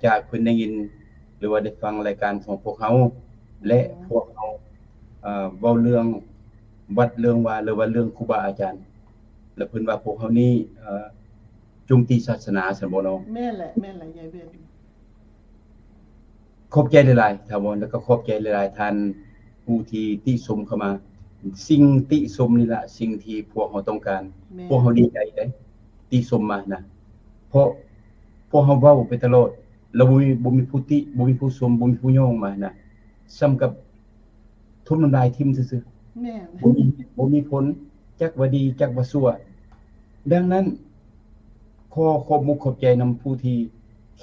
ຈາກເພິ່ນໄດ້ຍິນ ຫຼືວ່າໄດ້ຟັງລາຍການຂອງພວກເຮົາ ແລະ ພວກເຮົາ ເອີ ເວົ້າເລື່ອງວັດເລື່ອງວາ ຫຼືວ່າເລື່ອງຄູບາອາຈານ ແລະ ເພິ່ນວ່າພວກເຮົານີ້ ເອີ ໂຈມຕີສາສະໜາຊັ້ນບໍ່ເນາະ? ແມ່ນແຫຼະ ແມ່ນແຫຼະ ຍາຍເວນ. ຂອບໃຈຫຼາຍໆ ຖາວອນ ແລ້ວກໍຂອບໃຈຫຼາຍໆ ທ່ານຜູ້ທີ່ຕິຊົມເຂົ້າມາ. ສິ່ງຕິຊົມນີ້ລະ ສິ່ງທີ່ພວກເຮົາຕ້ອງການ. ແມ່ນ. ພວກເຮົາດີໃຈເດ້ ຕິຊົມມານະ ເພາະພວກເຮົາເວົ້າໄປຕະຫຼອດ ແລ້ວບໍ່ມີ ບໍ່ມີຜູ້ຕິ ບໍ່ມີຜູ້ຊົມ ບໍ່ມີຜູ້ຍ້ອງມານະ ສ່ຳກັບຖົ່ມນ້ຳລາຍຖິ້ມຊື່ໆ. ແມ່ນ. ບໍ່ມີ ບໍ່ມີຜົນ ຈັກວ່າດີ ຈັກວ່າຊົ່ວ. ດັ່ງນັ້ນ ຂໍຂອບມຸກຂອບໃຈນຳຜູ້ທີ່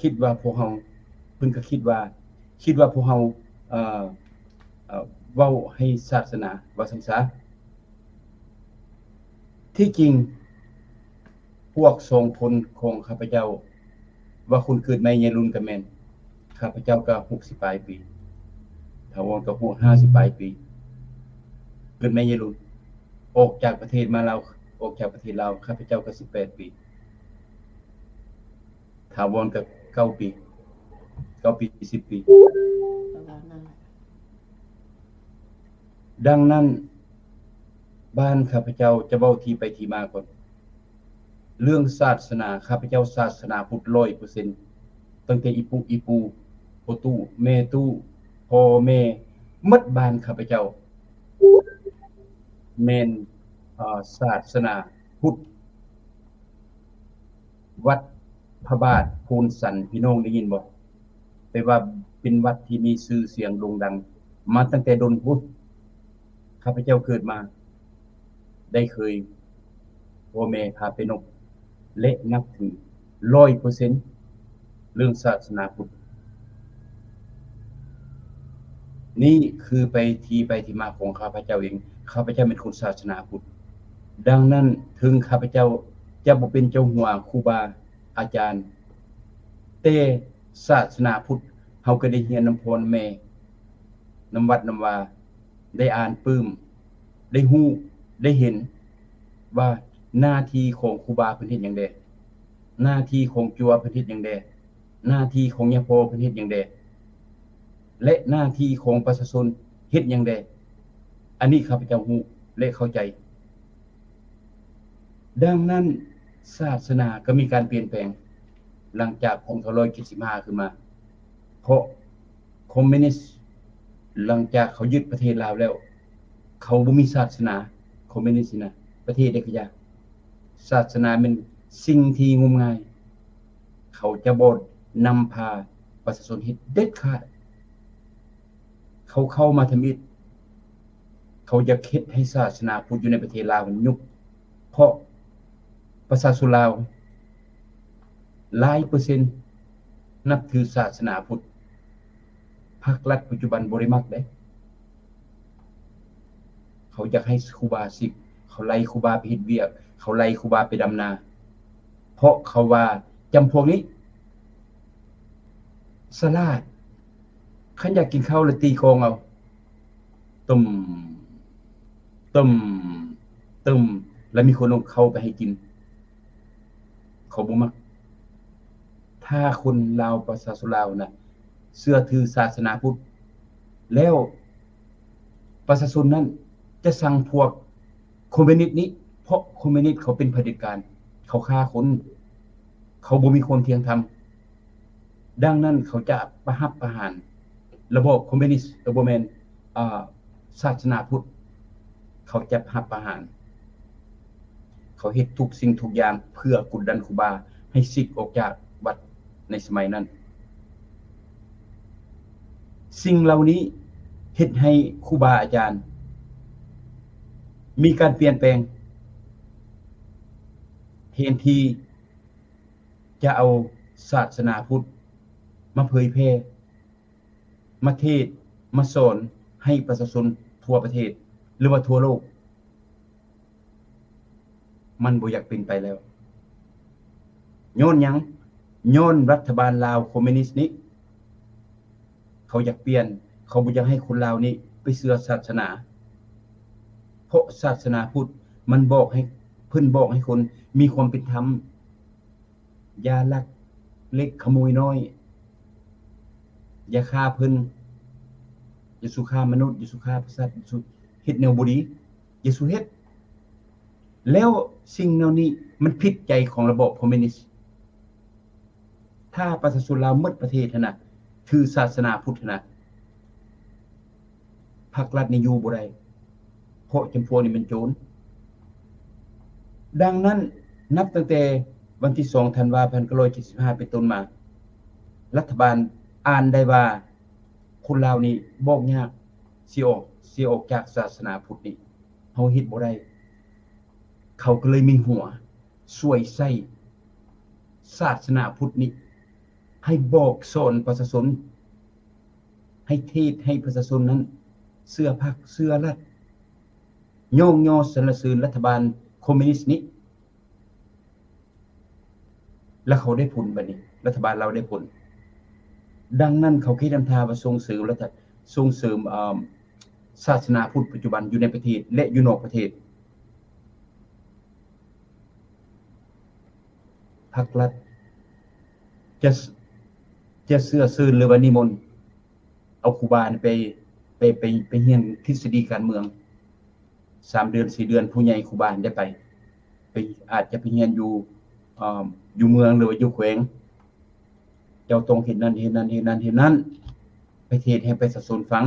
ຄິດວ່າພວກເຮົາ ເພິ່ນກໍຄິດວ່າ ຄິດວ່າພວກເຮົາ ເອີ ເອີ ເວົ້າໃຫ້ສາສະໜາ ວ່າຊັ້ນຊະ. ທີ່ຈິງ ພວກສອງຄົນຂອງຂ້າພະເຈົ້າ ວ່າຄົນເກີດໃໝ່ຍາຍລຸນກໍແມ່ນ ຂ້າພະເຈົ້າກໍຫົກສິບປາຍປີ, ຖາວອນກໍຫົກ ຫ້າສິບປາຍປີ ເກີດໃໝ່ຍາຍລຸນ. ອອກຈາກປະເທດມາລາວ ອອກຈາກປະເທດລາວ ຂ້າພະເຈົ້າກໍສິບແປດປີ, ຖາວອນກໍເກົ້າປີ ເກົ້າປີ ສິບປີ ປະມານນັ້ນແຫຼະ. ດັ່ງນັ້ນ ບ້ານຂ້າພະເຈົ້າຈະເວົ້າທີ່ໄປທີ່ມາກ່ອນ. ເລື່ອງສາສະໜາ ຂ້າພະເຈົ້າສາສະໜາພຸດຮ້ອຍເປີເຊັນ ຕັ້ງແຕ່ອີ່ປູ່ອີ່ປູ່ ພໍ່ຕູ້ ແມ່ຕູ້ ພໍ່ແມ່ ໝົດບ້ານຂ້າພະເຈົ້າ ແມ່ນ ເອີ ສາສະໜາພຸດ. ວັດພະບາດໂພນສັນ ພີ່ນ້ອງໄດ້ຍິນບໍ່? ແປວ່າເປັນວັດທີ່ມີຊື່ສຽງໂດ່ງດັງມາຕັ້ງແຕ່ດົນພຸ້ນ. ຂ້າພະເຈົ້າເກີດມາ ໄດ້ເຄີຍພໍ່ແມ່ພາໄປນົບ ແລະ ນັບຖືຮ້ອຍເປີເຊັນເລື່ອງສາສະໜາພຸດ. ນີ້ຄືໄປ ທີ່ໄປທີ່ມາຂອງຂ້າພະເຈົ້າເອງ. ຂ້າພະເຈົ້າເປັນຄົນສາສະໜາພຸດ. ດັ່ງນັ້ນ ເຖິງຂ້າພະເຈົ້າຈະບໍ່ເປັນເຈົ້າຫົວຄູບາອາຈານ, ແຕ່ສາສະໜາພຸດ ເຮົາກໍໄດ້ຮຽນນຳພໍ່ນຳແມ່ ນຳວັດນຳວາ ໄດ້ອ່ານປຶ້ມ ໄດ້ຮູ້ ໄດ້ເຫັນວ່າໜ້າທີ່ຂອງຄູບາເພິ່ນເຮັດຫຍັງແດ່, ໜ້າທີ່ຂອງຈົວເພິ່ນເຮັດຫຍັງແດ່, ໜ້າທີ່ຂອງຍາພໍ່ເພິ່ນເຮັດຫຍັງແດ່ ແລະ ໜ້າທີ່ຂອງປະຊາຊົນເຮັດຫຍັງແດ່. ອັນນີ້ຂ້າພະເຈົ້າຮູ້ ແລະ ເຂົ້າໃຈ. ດັ່ງນັ້ນ ສາສະໜາກໍມີການປ່ຽນແປງ ຫຼັງຈາກພັນເກົ້າຮ້ອຍເຈັດສິບຫ້າຂຶ້ນມາ ເພາະຄອມມິວນິດ ຫຼັງຈາກເຂົາຍຶດປະເທດລາວແລ້ວ ເຂົາບໍ່ມີສາສະໜາ. ຄອມມິວນິດນີ້ນະ ປະເທດໃດກໍຢ່າ ສາສະໜາແມ່ນສິ່ງທີ່ງົມງາຍ. ເຂົາຈະບໍ່ນຳພາປະຊາຊົນເຮັດເດັດຂາດ. ເຂົາເຂົ້າມາທຳອິດ ເຂົາຢາກເຮັດໃຫ້ສາສະໜາພຸດຢູ່ໃນປະເທດລາວມັນຍຸບ ເພາະປະຊາຊົນລາວຫຼາຍເປີເຊັນນັບຖືສາສະໜາພຸດ. ພັກລັດປັດຈຸບັນບໍ່ໄດ້ມັກເດ້. ເຂົາຢາກໃຫ້ຄູບາສິກ, ເຂົາໄລ່ຄູບາໄປເຮັດວຽກ, ເຂົາໄລ່ຄູບາໄປດຳນາ ເພາະເຂົາວ່າຈຳພວກນີ້ສະຫຼາດ, ຄັນຢາກກິນເຂົ້າລະຕີກອງເອົາ ຕຶມ ຕຶມ ຕຶມ ລະມີຄົນເອົາເຂົ້າໄປໃຫ້ກິນ. ເຂົາບໍ່ມັກ. ຖ້າຄົນລາວ ປະຊາຊົນລາວນະ ເຊື່ອຖືສາສະໜາພຸດ ແລ້ວປະຊາຊົນນັ້ນຈະຊັງພວກຄອມມິວນິດນີ້ ເພາະຄອມມິວນິດເຂົາເປັນຜະເດັດການ, ເຂົາຂ້າຄົນ, ເຂົາບໍ່ມີຄວາມທ່ຽງທຳ. ດັ່ງນັ້ນ ເຂົາຈະປະຫັບປະຫານລະບອບຄອມມິວນິດ, ເອີ ບໍ່ແມ່ນ ອາ ສາສະໜາພຸດ ເຂົາຈະຮັບປະຫານ. ເຂົາເຮັດທຸກສິ່ງທຸກຢ່າງເພື່ອກົດດັນຄູບາໃຫ້ສິກອອກຈາກວັດໃນສະໄໝນັ້ນ. ສິ່ງເຫຼົ່ານີ້ເຮັດໃຫ້ຄູບາອາຈານມີການປ່ຽນແປງ, ແທນທີ່ຈະເອົາສາສະໜາພຸດມາເຜີຍແຜ່ ມາເທດ ມາສອນໃຫ້ປະຊາຊົນທົ່ວປະເທດ ຫຼືວ່າທົ່ວໂລກ, ມັນບໍ່ຢາກເປັນໄປແລ້ວ. ຍ້ອນຫຍັງ? ຍ້ອນລັດຖະບານລາວຄອມມິວນິດນີ້ ເຂົາຢາກປ່ຽນ, ເຂົາບໍ່ຢາກໃຫ້ຄົນລາວນີ້ໄປເຊື່ອສາສະໜາ, ເພາະສາສະໜາພຸດມັນບອກໃຫ້, ເພິ່ນບອກໃຫ້ຄົນມີຄວາມເປັນທຳ. ຢ່າລັກເລັກຂະໂມຍນ້ອຍ, ຢ່າຂ້າເພິ່ນ, ຢ່າສູ່ຂ້າມະນຸດ, ຢ່າສູ່ຂ້າສັດ, ຢ່າສູ່ເຮັດແນວບໍ່ດີ, ຢ່າສູ່ເຮັດ. ແລ້ວສິ່ງເຫຼົ່ານີ້ມັນຜິດໃຈຂອງລະບອບຄອມມິວນິດ. ຖ້າປະຊາຊົນລາວໝົດປະເທດຫັ້ນນະ ຖືສາສະໜາພຸດຫັ້ນນະ, ພັກລັດນີ້ຢູ່ບໍ່ໄດ້ ເພາະຈຳພວກນີ້ແມ່ນໂຈນ. ດັ່ງນັ້ນ ນັບຕັ້ງແຕ່ວັນທີສອງ ທັນວາ ພັນເກົ້າຮ້ອຍເຈັດສິບຫ້າ ເປັນຕົ້ນມາ, ລັດຖະບານອ່ານໄດ້ວ່າ ຄົນລາວນີ້ບອກຍາກ ຊິອອກ ຊິອອກຈາກສາສະໜາພຸດນີ້ ເຮົາເຮັດບໍ່ໄດ້. ເຂົາກໍເລີຍມີຫົວ ຊ່ວຍໃຊ້ສາສະໜາພຸດນີ້ ໃຫ້ບອກສອນປະຊາຊົນ, ໃຫ້ເທດໃຫ້ປະຊາຊົນນັ້ນເຊື່ອພັກເຊື່ອລັດ, ຍ້ອງຍໍສັນລະເສີນລັດຖະບານຄອມມິວນິດນີ້. ແລ້ວເຂົາໄດ້ຜົນ, ບັດນີ້ລັດຖະບານລາວໄດ້ຜົນ. ດັ່ງນັ້ນເຂົາຄິດນຳທ່າວ່າສົ່ງເສີມລັດຖະ, ສົ່ງເສີມ, ເອີ່ມ, ສາສະໜາພຸດປັດຈຸບັນຢູ່ໃນປະເທດ ແລະ ຢູ່ນອກປະເທດ. ພັກລັດຈະ, ຈະເຊື້ອເຊີນ ຫຼືວ່ານິມົນເອົາຄູບາໄປ, ໄປ, ໄປ, ໄປຮຽນທິດສະດີການເມືອງ ສາມເດືອນ ສີ່ເດືອນ, ຜູ້ໃຫຍ່ຄູບາໄດ້ໄປ, ໄປ, ອາດຈະໄປຮຽນຢູ່, ເອີ່ມ, ຢູ່ເມືອງ ຫຼືວ່າຢູ່ແຂວງ. ເຈົ້າຕ້ອງເຮັດນັ້ນເຮັດນັ້ນເຮັດນັ້ນເຮັດນັ້ນ ໄປເທດໃຫ້ປະຊາຊົນຟັງ,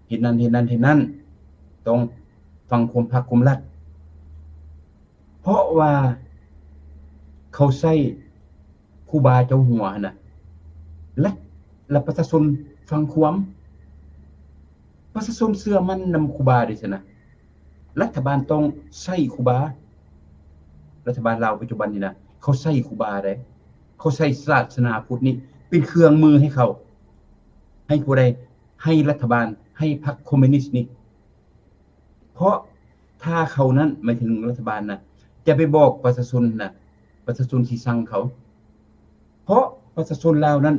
ເຮັດນັ້ນເຮັດນັ້ນເຮັດນັ້ນ, ຕ້ອງຟັງຄວາມພັກຄວາມລັດ. ເພາະວ່າເຂົາໃຊ້ຄູບາເຈົ້າຫົວຫັ້ນນະ ແລະ ແລະ ປະຊາຊົນຟັງຄວາມ, ປະຊາຊົນເຊື່ອໝັ້ນນຳຄູບາເດ້ຊັ້ນນະ. ລັດຖະບານຕ້ອງໃຊ້ຄູບາ. ລັດຖະບານລາວປັດຈຸບັນນີ້ນະ ເຂົາໃຊ້ຄູບາເດ້, ເຂົາໃຊ້ສາສະໜາພຸດນີ້ເປັນເຄື່ອງມືໃຫ້ເຂົາ, ໃຫ້ຜູ້ໃດ? ໃຫ້ລັດຖະບານ, ໃຫ້ພັກຄອມມິວນິດນີ້. ເພາະຖ້າເຂົານັ້ນ, ໝາຍເຖິງລັດຖະບານນະ, ຈະໄປບອກປະຊາຊົນນະ, ປະຊາຊົນຊິຊັງເຂົາ. ເພາະປະຊາຊົນລາວນັ້ນ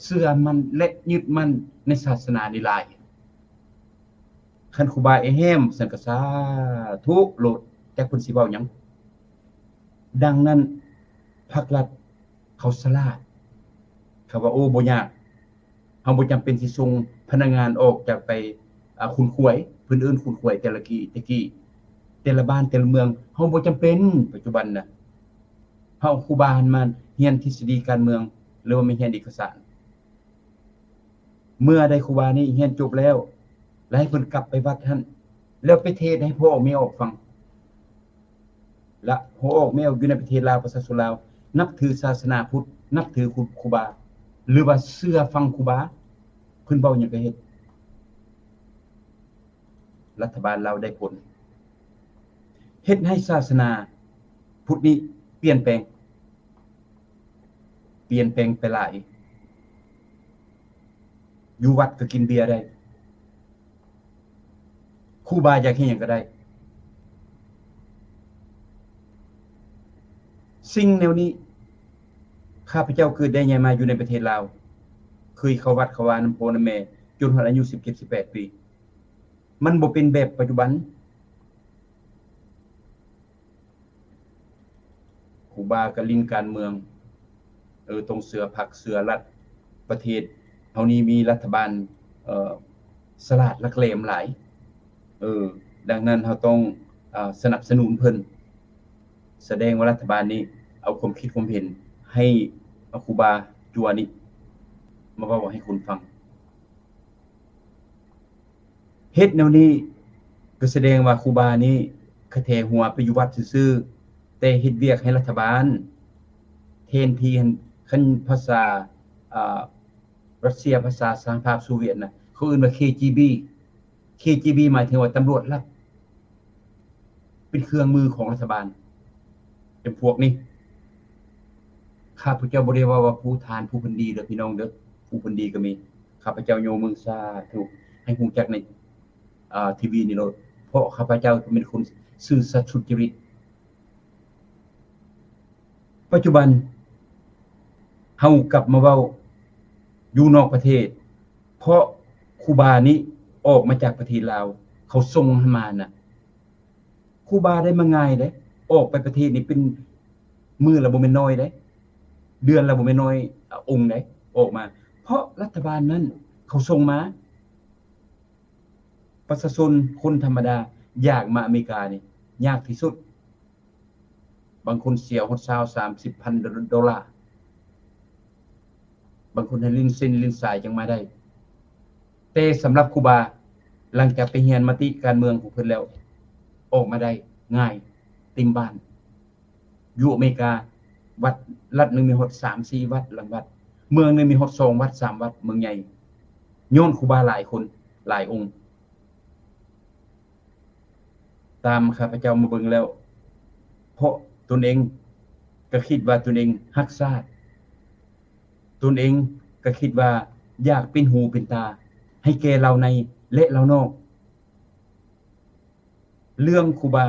ເຊື່ອໝັ້ນ ແລະ ຍຶດໝັ້ນໃນສາສະໜານີ້ຫຼາຍ. ຄັນຄູບາແອແຮມ ຊັ້ນກໍສາທຸໂລດ, ຈັກເພິ່ນຊິເວົ້າຫຍັງ. ດັ່ງນັ້ນ ພັກລັດເຂົາສະຫຼາດ, ເຂົາວ່າ ໂອ້ ບໍ່ຍາກ, ເຮົາບໍ່ຈຳເປັນຊິສົ່ງພະນັກງານອອກຈາກໄປ, ອາ, ຂຸນຂວາຍ, ເພິ່ນເອີ້ນຂຸນຂວາຍແຕ່ລະກີ້, ແຕ່ກີ້, ແຕ່ລະບ້ານແຕ່ລະເມືອງ, ເຮົາບໍ່ຈຳເປັນ. ປັດຈຸບັນນະ ເຮົາເອົາຄູບາຫັ້ນມາຮຽນທິດສະດີການເມືອງ ຫຼືວ່າມາຮຽນເອກະສານ. ເມື່ອໃດຄູບານີ້ຮຽນຈົບແລ້ວ, ແລ້ວໃຫ້ເພິ່ນກັບໄປວັດຫັ້ນ, ແລ້ວໄປເທດໃຫ້ພໍ່ອອກແມ່ອອກຟັງ. ລະພໍ່ອອກແມ່ອອກຢູ່ໃນປະເທດລາວ, ປະຊາຊົນລາວນັບຖືສາສະໜາພຸດ, ນັບຖືຄູ, ຄູບາ ຫຼືວ່າເຊື່ອຟັງຄູບາ, ເພິ່ນເວົ້າຫຍັງກໍເຮັດ. ລັດຖະບານລາວໄດ້ຜົນ, ເຮັດໃຫ້ສາສະໜາພຸດນີ້ປ່ຽນແປງ, ປ່ຽນແປງໄປຫຼາຍ. ຢູ່ວັດກໍກິນເບຍໄດ້, ຄູບາຢາກເຮັດຫຍັງກໍໄດ້. ສິ່ງແນວນີ້ ຂ້າພະເຈົ້າເກີດໄດ້ໃຫຍ່ມາຢູ່ໃນປະເທດລາວ, ເຄີຍເຂົ້າວັດເຂົ້າວານຳພໍ່ນຳແມ່ ຈົນຮອດອາຍຸສິບເຈັດ ສິບແປດປີ. ມັນບໍ່ເປັນແບບປັດຈຸບັນ. ຄູບາກະລິງການເມືອງ, ເອີ, ຕ້ອງເຊື່ອພັກເຊື່ອລັດ. ປະເທດເຮົານີ້ມີລັດຖະບານ, ເອີ, ສະຫຼາດຫຼັກແຫຼມຫຼາຍ. ເອີ, ດັ່ງນັ້ນເຮົາຕ້ອງ, ອາ, ສະໜັບສະໜູນເພິ່ນ. ສະແດງວ່າລັດຖະບານນີ້ເອົາຄວາມຄິດຄວາມເຫັນໃຫ້ເອົາຄູບາຈົວນີ້ມາເວົ້າໃຫ້ຄົນຟັງ. ເຮັດແນວນີ້ກໍສະແດງວ່າຄູບານີ້ຂະແຖຫົວໄປຢູ່ວັດຊື່ໆ, ແຕ່ເຮັດວຽກໃຫ້ລັດຖະບານ. ແທນທີ່, ຄັນພາສາ, ອາ, ຣັດເຊຍ, ພາສາສະຫະພາບໂຊວຽດນະ, ເຂົາເອີ້ນວ່າ ເຄຈີບີ. ເຄຈີບີ ໝາຍເຖິງວ່າຕຳຫຼວດລັດ, ເປັນເຄື່ອງມືຂອງລັດຖະບານ. ຈຳພວກນີ້ ຂ້າພະເຈົ້າບໍ່ໄດ້ເວົ້າວ່າຜູ້ທ່ານຜູ້ເພິ່ນດີເດີ ພີ່ນ້ອງເດີ, ຜູ້ເພິ່ນດີກໍມີ. ຂ້າພະເຈົ້າຍົກມືສາທຸໃຫ້ຮູ້ຈັກໃນ, ອາ, ທີວີນີ້ໂລດ, ເພາະຂ້າພະເຈົ້າເປັນຄົນຊື່ສັດສຸດຈະລິດ. ປັດຈຸບັນເຮົາກັບມາເວົ້າຢູ່ນອກປະເທດ, ເພາະຄູບານີ້ອອກມາຈາກປະເທດລາວ, ເຂົາສົ່ງໃຫ້ມານະ. ຄູບາໄດ້ມາງ່າຍເດ້, ອອກໄປປະເທດນີ້ເປັນມື້ລະບໍ່ແມ່ນນ້ອຍເດ້, ເດືອນລະບໍ່ແມ່ນນ້ອຍອົງເດ້ ອອກມາ. ເພາະລັດຖະບານນັ້ນເຂົາສົ່ງມາ. ປະຊາຊົນຄົນທຳມະດາຢາກມາອາເມລິການີ້ຍາກທີ່ສຸດ. ບາງຄົນເສຍຮອດຊາວ ສາມສິບພັນໂດລາ, ບາງຄົນໃຫ້ຫຼິ້ນເສັ້ນຫຼິ້ນສາຍຈັ່ງມາໄດ້. ແຕ່ສຳລັບຄູບາ, ຫຼັງຈາກໄປຮຽນມະຕິການເມືອງຂອງເພິ່ນແລ້ວ, ອອກມາໄດ້ງ່າຍ, ເຕັມບ້ານ. ຢູ່ອາເມລິກາ, ວັດລັດໜຶ່ງມີຮອດສາມສີ່ວັດ, ລາງວັດ, ເມືອງໜຶ່ງມີຮອດສອງວັດ, ສາມວັດ, ເມືອງໃຫຍ່, ຍ້ອນຄູບາຫຼາຍຄົນ, ຫຼາຍອົງ. ຕາມຂ້າພະເຈົ້າມາເບິ່ງແລ້ວ, ເພາະຕົນເອງກໍຄິດວ່າຕົນເອງຮັກຊາດ, ຕົນເອງກໍຄິດວ່າຢາກເປັນຫູເປັນຕາໃຫ້ແກ່ລາວໃນ ແລະ ລາວນອກ. ເລື່ອງຄູບາ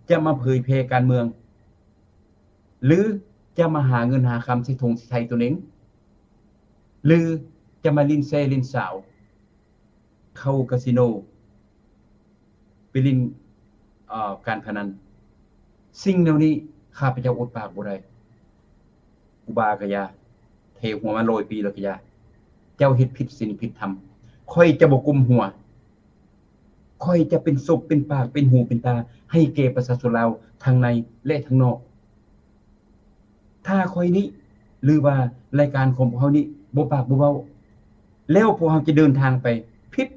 ຈະມາເຜີຍແຜ່ການເມືອງ ຫຼື ຈະມາຫາເງິນຫາຄຳໃສ່ຖົງໃສ່ໄທຕົນເອງ ຫຼື ຈະມາຫຼິ້ນແຊຫຼິ້ນສາວ ເຂົ້າກາສິໂນ ໄປຫຼິ້ນ ເອີ ການພະນັນ. ສິ່ງແນວນີ້ຂ້າພະເຈົ້າອົດປາກບໍ່ໄດ້. ຄູບາກໍຢ່າ, ເທຫົວມາຮ້ອຍປີແລ້ວກໍຢ່າ. ເຈົ້າເຮັດຜິດສິນຜິດທຳ. ຂ້ອຍຈະບໍ່ກົ້ມຫົວ. ຂ້ອຍຈະເປັນສົບເປັນປາກເປັນຫູເປັນຕາໃຫ້ແກ່ປະຊາຊົນລາວທັງໃນ ແລະ ທັງນອກ. ຖ້າຂ້ອຍນີ້ ຫຼືວ່າລາຍການຂອງພວກເຮົານີ້ບໍ່ປາກບໍ່ເວົ້າ ແລ້ວພວກເຮົາຈະເດີນທາງໄປຜິດ.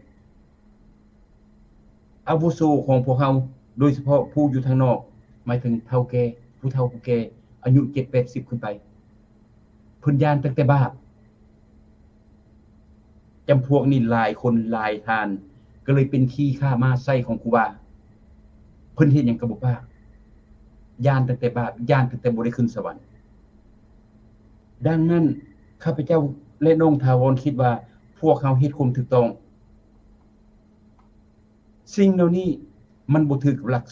ອາວຸໂສຂອງພວກເຮົາ ໂດຍສະເພາະຜູ້ຢູ່ທາງນອກ ໝາຍເຖິງເຖົ້າແກ່, ຜູ້ເຖົ້າຜູ້ແກ່ ອາຍຸເຈັດແປດສິບຂຶ້ນໄປ ເພິ່ນຢ້ານຕັ້ງແຕ່ບາບ. ຈຳພວກນີ້ຫຼາຍຄົນຫຼາຍທ່ານ ກໍເລີຍເປັນຂີ້ຂ້າມ້າໄຊຂອງຄູບາ. ເພິ່ນເຮັດຫຍັງກໍບໍ່ປາກ, ຢ້ານຕັ້ງແຕ່ບາບ, ຢ້ານຕັ້ງແຕ່ບໍ່ໄດ້ຂຶ້ນສະຫວັນ. ດັ່ງນັ້ນ, ຂ້າພະເຈົ້າ ແລະ ນ້ອງຖາວອນ ຄິດວ່າພວກເຮົາເຮັດຄວາມຖືກຕ້ອງ. ສິ່ງເຫຼົ່ານີ້ມັນບໍ່ຖືກກັບຫຼັກ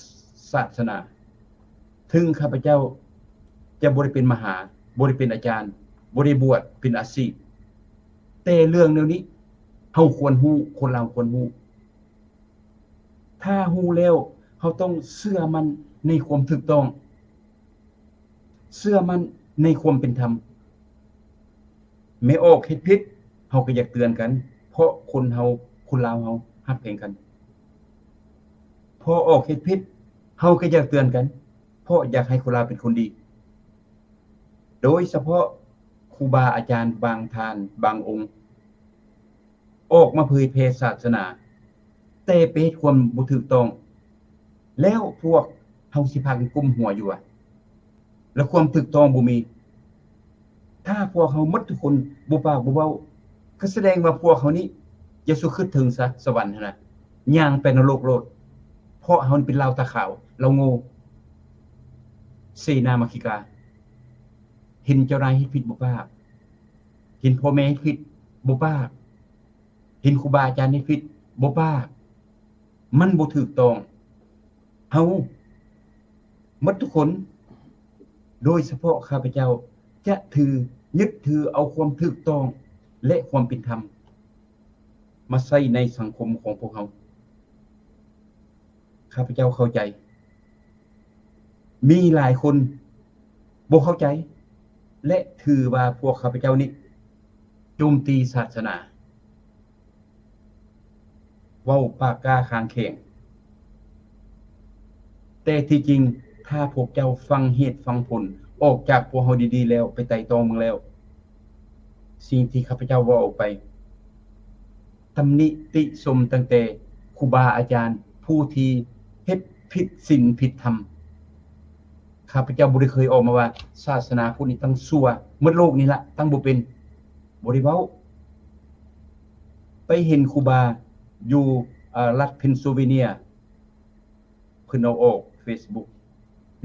ສາສະໜາ. ເຖິງຂ້າພະເຈົ້າຈະບໍ່ໄດ້ເປັນມະຫາ, ບໍ່ໄດ້ເປັນອາຈານ, ບໍ່ໄດ້ບວດເປັນອາຊີບ, ແຕ່ເລື່ອງແນວນີ້ເຮົາຄວນຮູ້, ຄົນລາວຄວນຮູ້. ຖ້າຮູ້ແລ້ວ, ເຮົາຕ້ອງເຊື່ອໝັ້ນໃນຄວາມຖືກຕ້ອງ. ເຊື່ອໝັ້ນໃນຄວາມເປັນທຳ. ແມ່ອອກເຮັດຜິດ, ເຮົາກໍຢາກເຕືອນກັນ, ເພາະຄົນເຮົາ, ຄົນລາວເຮົາຮັກແພງກັນ. ພໍ່ອອກເຮັດຜິດ, ເຮົາກໍຢາກເຕືອນກັນ, ເພາະຢາກໃຫ້ຄົນລາວເປັນຄົນດີ. ໂດຍສະເພາະຄູບາອາຈານບາງທ່ານ, ບາງອົງ ອອກມາເຜີຍແຜ່ສາສະໜາ, ແຕ່ໄປເຮັດຄວາມບໍ່ຖືກຕ້ອງ, ແລ້ວພວກເຮົາຊິພາກັນກົ້ມຫົວຢູ່ຫວາ? ແລະ ຄວາມຖືກຕ້ອງບໍ່ມີ. ຖ້າພວກເຮົາໝົດທຸກຄົນບໍ່ປາກບໍ່ເວົ້າ, ກໍສະແດງວ່າພວກເຮົານີ້ ຢ່າສູ່ຄຶດເຖິງຊະ ສະຫວັນຫັ້ນນະ, ຍ່າງໄປນະລົກໂລດ, ເພາະເຮົານີ້ເປັນລາວຕາຂາວ, ລາວໂງ່. ເສນາມະຄີກາ, ເຫັນເຈົ້ານາຍເຮັດຜິດບໍ່ປາກ, ເຫັນພໍ່ແມ່ເຮັດຜິດບໍ່ປາກ, ເຫັນຄູບາອາຈານເຮັດຜິດບໍ່ປາກ, ມັນບໍ່ຖືກຕ້ອງ. ເຮົາໝົດທຸກຄົນ, ໂດຍສະເພາະຂ້າພະເຈົ້າ ຈະຖື ຍຶດຖືເອົາຄວາມຖືກຕ້ອງ ແລະ ຄວາມເປັນທຳ ມາໃຊ້ໃນສັງຄົມຂອງພວກເຮົາ. ຂ້າພະເຈົ້າເຂົ້າໃຈ ມີຫຼາຍຄົນບໍ່ເຂົ້າໃຈ ແລະ ຖືວ່າພວກຂ້າພະເຈົ້ານີ້ໂຈມຕີສາສະໜາ, ເວົ້າປາກກ້າຄາງແຂງ. ແຕ່ທີ່ຈິງ ຖ້າພວກເຈົ້າຟັງເຫດຟັງຜົນ ອອກຈາກພວກເຮົາດີໆແລ້ວ, ໄປໄຕ່ຕອງເບິ່ງແລ້ວ, ສິ່ງທີ່ຂ້າພະເຈົ້າເວົ້າອອກໄປ ຕຳໜິຕິຊົມຕັ້ງແຕ່ຄູບາອາຈານຜູ້ທີ່ເຮັດຜິດສິນຜິດທຳ. ຂ້າພະເຈົ້າບໍ່ໄດ້ເຄີຍອອກມາວ່າສາສະໜາພຸດນີ້ຕັ້ງຊົ່ວ, ໝົດໂລກນີ້ລະຕັ້ງບໍ່ເປັນ, ບໍ່ໄດ້ເວົ້າ. ໄປເຫັນຄູບາຢູ່ ເອີ ລັດເພນຊິລເວເນຍ, ເພິ່ນເອົາອອກເຟສບຸກ,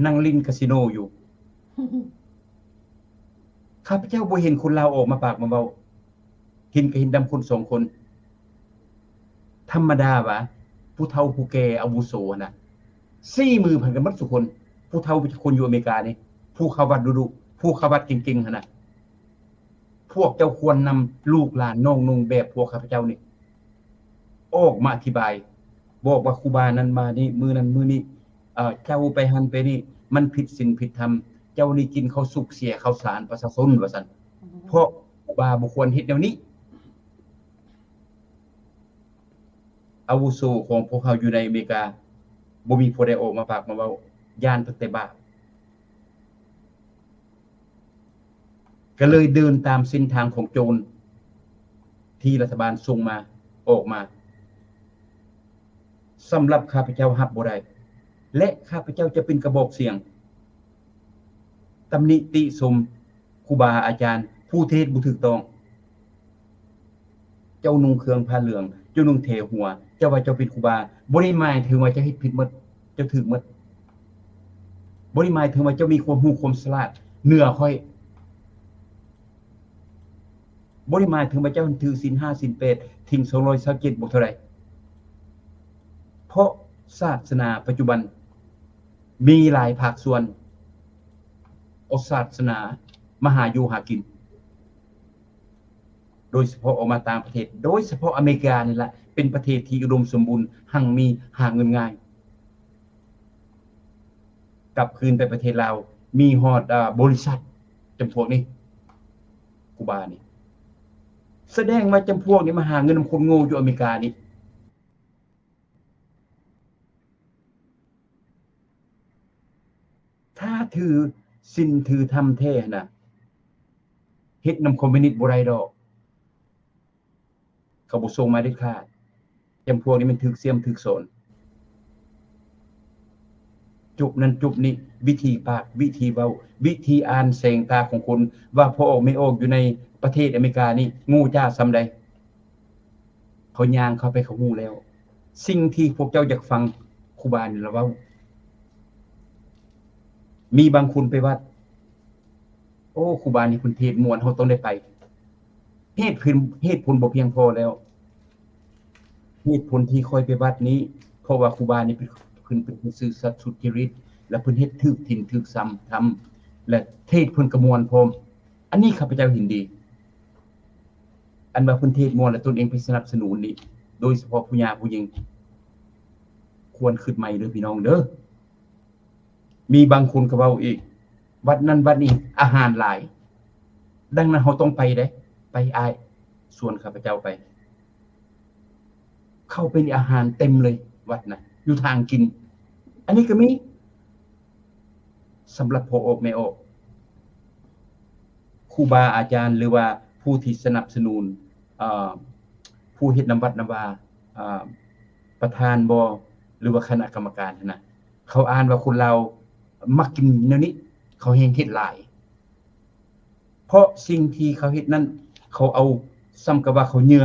ນັ່ງຫຼິ້ນກາສິໂນຢູ່. ຂ້າພະເຈົ້າບໍ່ເຫັນຄົນລາວອອກມາປາກມາເວົ້າ, ເຫັນກໍເຫັນດຳຄົນສອງຄົນ. ທຳມະດາຫວາ ຜູ້ເຖົ້າຜູ້ແກ່ອາວຸໂສຫັ້ນນະ, ຊີ້ມືພັນກັນໝົດທຸກຄົນ. ຜູ້ເຖົ້າຈັກຄົນຢູ່ອາເມລິການີ້, ຜູ້ເຂົ້າວັດດຸໆ, ຜູ້ເຂົ້າວັດເກັ່ງໆຫັ້ນນະ. ພວກເຈົ້າຄວນນຳລູກຫຼານນ້ອງນຸ່ງແບບພວກຂ້າພະເຈົ້ານີ້ ອອກມາອະທິບາຍ, ບອກວ່າຄູບານັ້ນມານີ້, ມື້ນັ້ນມື້ນີ້, ເຈົ້າໄປຫັ້ນໄປນີ້, ມັນຜິດສິນຜິດທຳ, ເຈົ້ານີ້ກິນເຂົ້າສຸກເສຍເຂົ້າສານປະຊາຊົນ ວ່າຊັ້ນ. ເພາະຄູບາບໍ່ຄວນເຮັດແນວນີ້. ອາວຸໂສຂອງພວກເຮົາຢູ່ໃນອາເມລິກາ ບໍ່ມີຜູ້ໃດອອກມາປາກມາເວົ້າ ຢ້ານຕັ້ງແຕ່ບາບ ກໍເລີຍເດີນຕາມເສັ້ນທາງຂອງໂຈນທີ່ລັດຖະບານສົ່ງມາ ອອກມາ. ສຳລັບຂ້າພະເຈົ້າຮັບບໍ່ໄດ້ ແລະ ຂ້າພະເຈົ້າຈະເປັນກະບອກສຽງ ຕຳໜິຕິຊົມຄູບາອາຈານ ຜູ້ທີ່ເຮັດບໍ່ຖືກຕ້ອງ. ເຈົ້ານຸ່ງເຄື່ອງຜ້າເຫຼືອງ, ເຈົ້ານຸ່ງແຖຫົວ, ເຈົ້າວ່າເຈົ້າເປັນຄູບາ, ບໍ່ໄດ້ໝາຍເຖິງວ່າເຈົ້າເຮັດຜິດໝົດ, ເຈົ້າຖືກໝົດ. ບໍ່ໄດ້ໝາຍເຖິງວ່າເຈົ້າມີຄວາມຮູ້ຄວາມສະຫຼາດເໜືອຂ້ອຍ. ບໍ່ໄດ້ໝາຍເຖິງວ່າເຈົ້າຖືກສິນຫ້າສິນແປດ ຖິງສອງຮ້ອຍຊາວເຈັດບໍ່ເທົ່າໃດ. ເພາະສາສະໜາປັດຈຸບັນມີຫຼາຍພາກສ່ວນເອົາສາສະໜາມາຫາຢູ່ຫາກິນ. ໂດຍສະເພາະອອກມາຕ່າງປະເທດ, ໂດຍສະເພາະອາເມລິການີ້ລະ ເປັນປະເທດທີ່ອຸດົມສົມບູນ, ຮັ່ງມີ, ຫາເງິນງ່າຍ. ກັບຄືນໄປປະເທດລາວ ມີຮອດ ອາ ບໍລິສັດຈຳພວກນີ້ ຄູບານີ້. ສະແດງວ່າຈຳພວກນີ້ມາຫາເງິນນຳຄົນໂງ່ຢູ່ອາເມລິການີ້. ຖ້າຖືສິນຖືທຳແທ້ຫັ້ນນະ ເຮັດນຳຄອມມິວນິດບໍ່ໄດ້ດອກ. ເຂົາບໍ່ສົ່ງມາເດັດຂາດ. ຈຳພວກນີ້ມັນຖືກສ້ຽມຖືກສອນ. ຈົບນັ້ນຈົບນີ້, ວິທີປາກ, ວິທີເວົ້າ, ວິທີອ່ານແສງຕາຂອງຄົນ ວ່າພໍ່ອອກແມ່ອອກຢູ່ໃນປະເທດອາເມລິການີ້ໂງ່ຈ້າສ່ຳໃດ. ເຂົາຍ່າງເຂົ້າໄປ ເຂົາຮູ້ແລ້ວ. ສິ່ງທີ່ພວກເຈົ້າຢາກຟັງ ຄູບານີ້ລະເວົ້າ. ມີບາງຄົນໄປວັດ, ໂອ້ ຄູບານີ້ເພິ່ນເທດມ່ວນ, ເຮົາຕ້ອງໄດ້ໄປ. ເຫດຜົນ, ເຫດຜົນບໍ່ພຽງພໍແລ້ວ. ເຫດຜົນທີ່ຂ້ອຍໄປວັດນີ້ ເພາະວ່າຄູບານີ້ເປັນ, ເພິ່ນເປັນຄົນຊື່ສັດສຸດຈະລິດ ແລະ ເພິ່ນເຮັດຖືກສິນຖືກທຳ ແລະ ເທດເພິ່ນກໍມ່ວນພ້ອມ. ອັນນີ້ຂ້າພະເຈົ້າເຫັນດີ. ອັນວ່າເພິ່ນເທດມ່ວນ ແລະ ຕົນເອງໄປສະໜັບສະໜູນນີ້, ໂດຍສະເພາະຜູ້ຍ່າຜູ້ຍິງ, ຄວນຄິດໃໝ່ເດີພີ່ນ້ອງເດີ. ມີບາງຄົນກໍເວົ້າອີກ, ວັດນັ້ນວັດນີ້ອາຫານຫຼາຍ, ດັ່ງນັ້ນເຮົາຕ້ອງໄປເດ້. ໄປອ້າຍ, ຊວນຂ້າພະເຈົ້າໄປ. ເຂົ້າໄປນີ້ອາຫານເຕັມເລີຍວັດນະ, ຢູ່ທາງກິນ. ອັນນີ້ກໍມີ. ສຳລັບພໍ່ອອກແມ່ອອກ, ຄູບາອາຈານ ຫຼືວ່າຜູ້ທີ່ສະໜັບສະໜູນ, ເອີ, ຜູ້ເຮັດນຳວັດນຳວາ, ເອີ, ປະທານບໍ ຫຼືວ່າຄະນະກຳມະການຫັ້ນນະ, ເຂົາອ່ານວ່າຄົນລາວມັກກິນແນວນີ້, ເຂົາແຮ່ງເຮັດຫຼາຍ. ເພາະສິ່ງທີ່ເຂົາເຮັດນັ້ນ, ເຂົາເອົາສ່ຳກັບວ່າເຂົາເຫຍື່ອ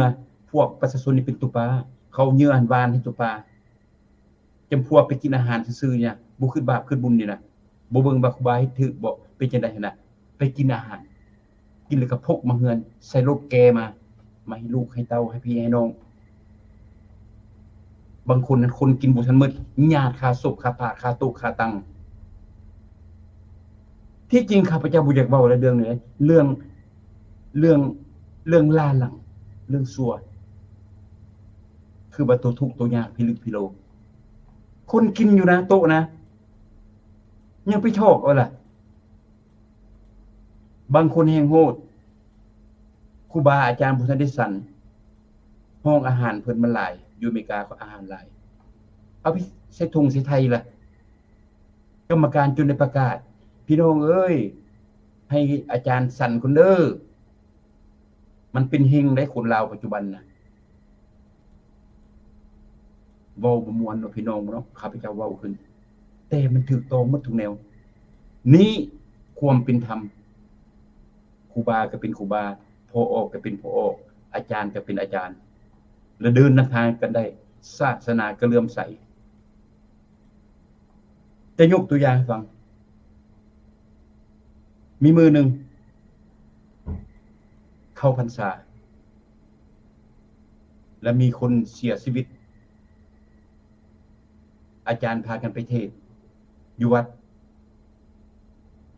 ພວກປະຊາຊົນນີ້ເປັນຕຸປາ, ເຂົາເຫຍື່ອຫວານໃຫ້ຕຸປາ. ຈຳພວກໄປກິນອາຫານຊື່ໆນີ້ນະ, ບໍ່ຄິດບາບຄິດບຸນນີ້ນະ, ບໍ່ເບິ່ງວ່າຄູບາເຮັດຖືກບໍ່, ເປັນຈັ່ງໃດຫັ້ນນະ, ໄປກິນອາຫານ, ກິນແລ້ວກໍພົກມາເຮືອນ, ໃສ່ລົດແກ່ມາ, ມາໃຫ້ລູກໃຫ້ເຕົ້າ, ໃຫ້ພີ່ໃຫ້ນ້ອງ. ບາງຄົນນັ້ນຄົນກິນບໍ່ທັນໝົດ, ຍາດຄາສົບ, ຄາຝາ, ຄາໂຕະ, ຄາຕັ່ງ. ທີ່ຈິງຂ້າພະເຈົ້າບໍ່ຢາກເວົ້າແລ້ວເລື່ອງນີ້, ເລື່ອງ, ເລື່ອງ, ເລື່ອງລ້າຫຼັງ, ເລື່ອງຊົ່ວ. ຄືວ່າໂຕທຸກໂຕຍາກພິລຶກພິໂລ. ຄົນກິນຢູ່ນະໂຕະນະ, ຍັງໄປຖອກເອົາລະ. ບາງຄົນແຮ່ງໂຫດ, ຄູບາອາຈານບໍ່ທັນໄດ້ສັນ, ຫ້ອງອາຫານເພິ່ນມັນຫຼາຍ, ຢູ່ອາເມລິກາກໍອາຫານຫຼາຍ, ເອົາໄປໃສ່ຖົງໃສ່ໄທລະ. ກຳມະການຈົນໄດ້ປະກາດ, ພີ່ນ້ອງເອີຍ, ໃຫ້ອາຈານສັນກ່ອນເດີ. ມັນເປັນເຮງໄດ໋ ຄົນລາວປັດຈຸບັນນະ. ເວົ້າບໍ່ມ່ວນເນາະ ພີ່ນ້ອງເນາະ, ຂ້າພະເຈົ້າເວົ້າຂຶ້ນ, ແຕ່ມັນຖືກຕ້ອງໝົດທຸກແນວ. ນີ້ຄວາມເປັນທຳ, ຄູບາກໍເປັນຄູບາ, ພໍ່ອອກກໍເປັນພໍ່ອອກ, ອາຈານກໍເປັນອາຈານ, ແລະ ເດີນນຳທາງກັນໄດ້, ສາສະໜາກໍເຫຼື້ອມໃສ. ຈະຍົກຕົວຢ່າງໃຫ້ຟັງ. ມີມື້ໜຶ່ງເຂົ້າພັນສາ ແລະ ມີຄົນເສຍຊີວິດ. ອາຈານພາກັນໄປເທດຢູ່ວັດ.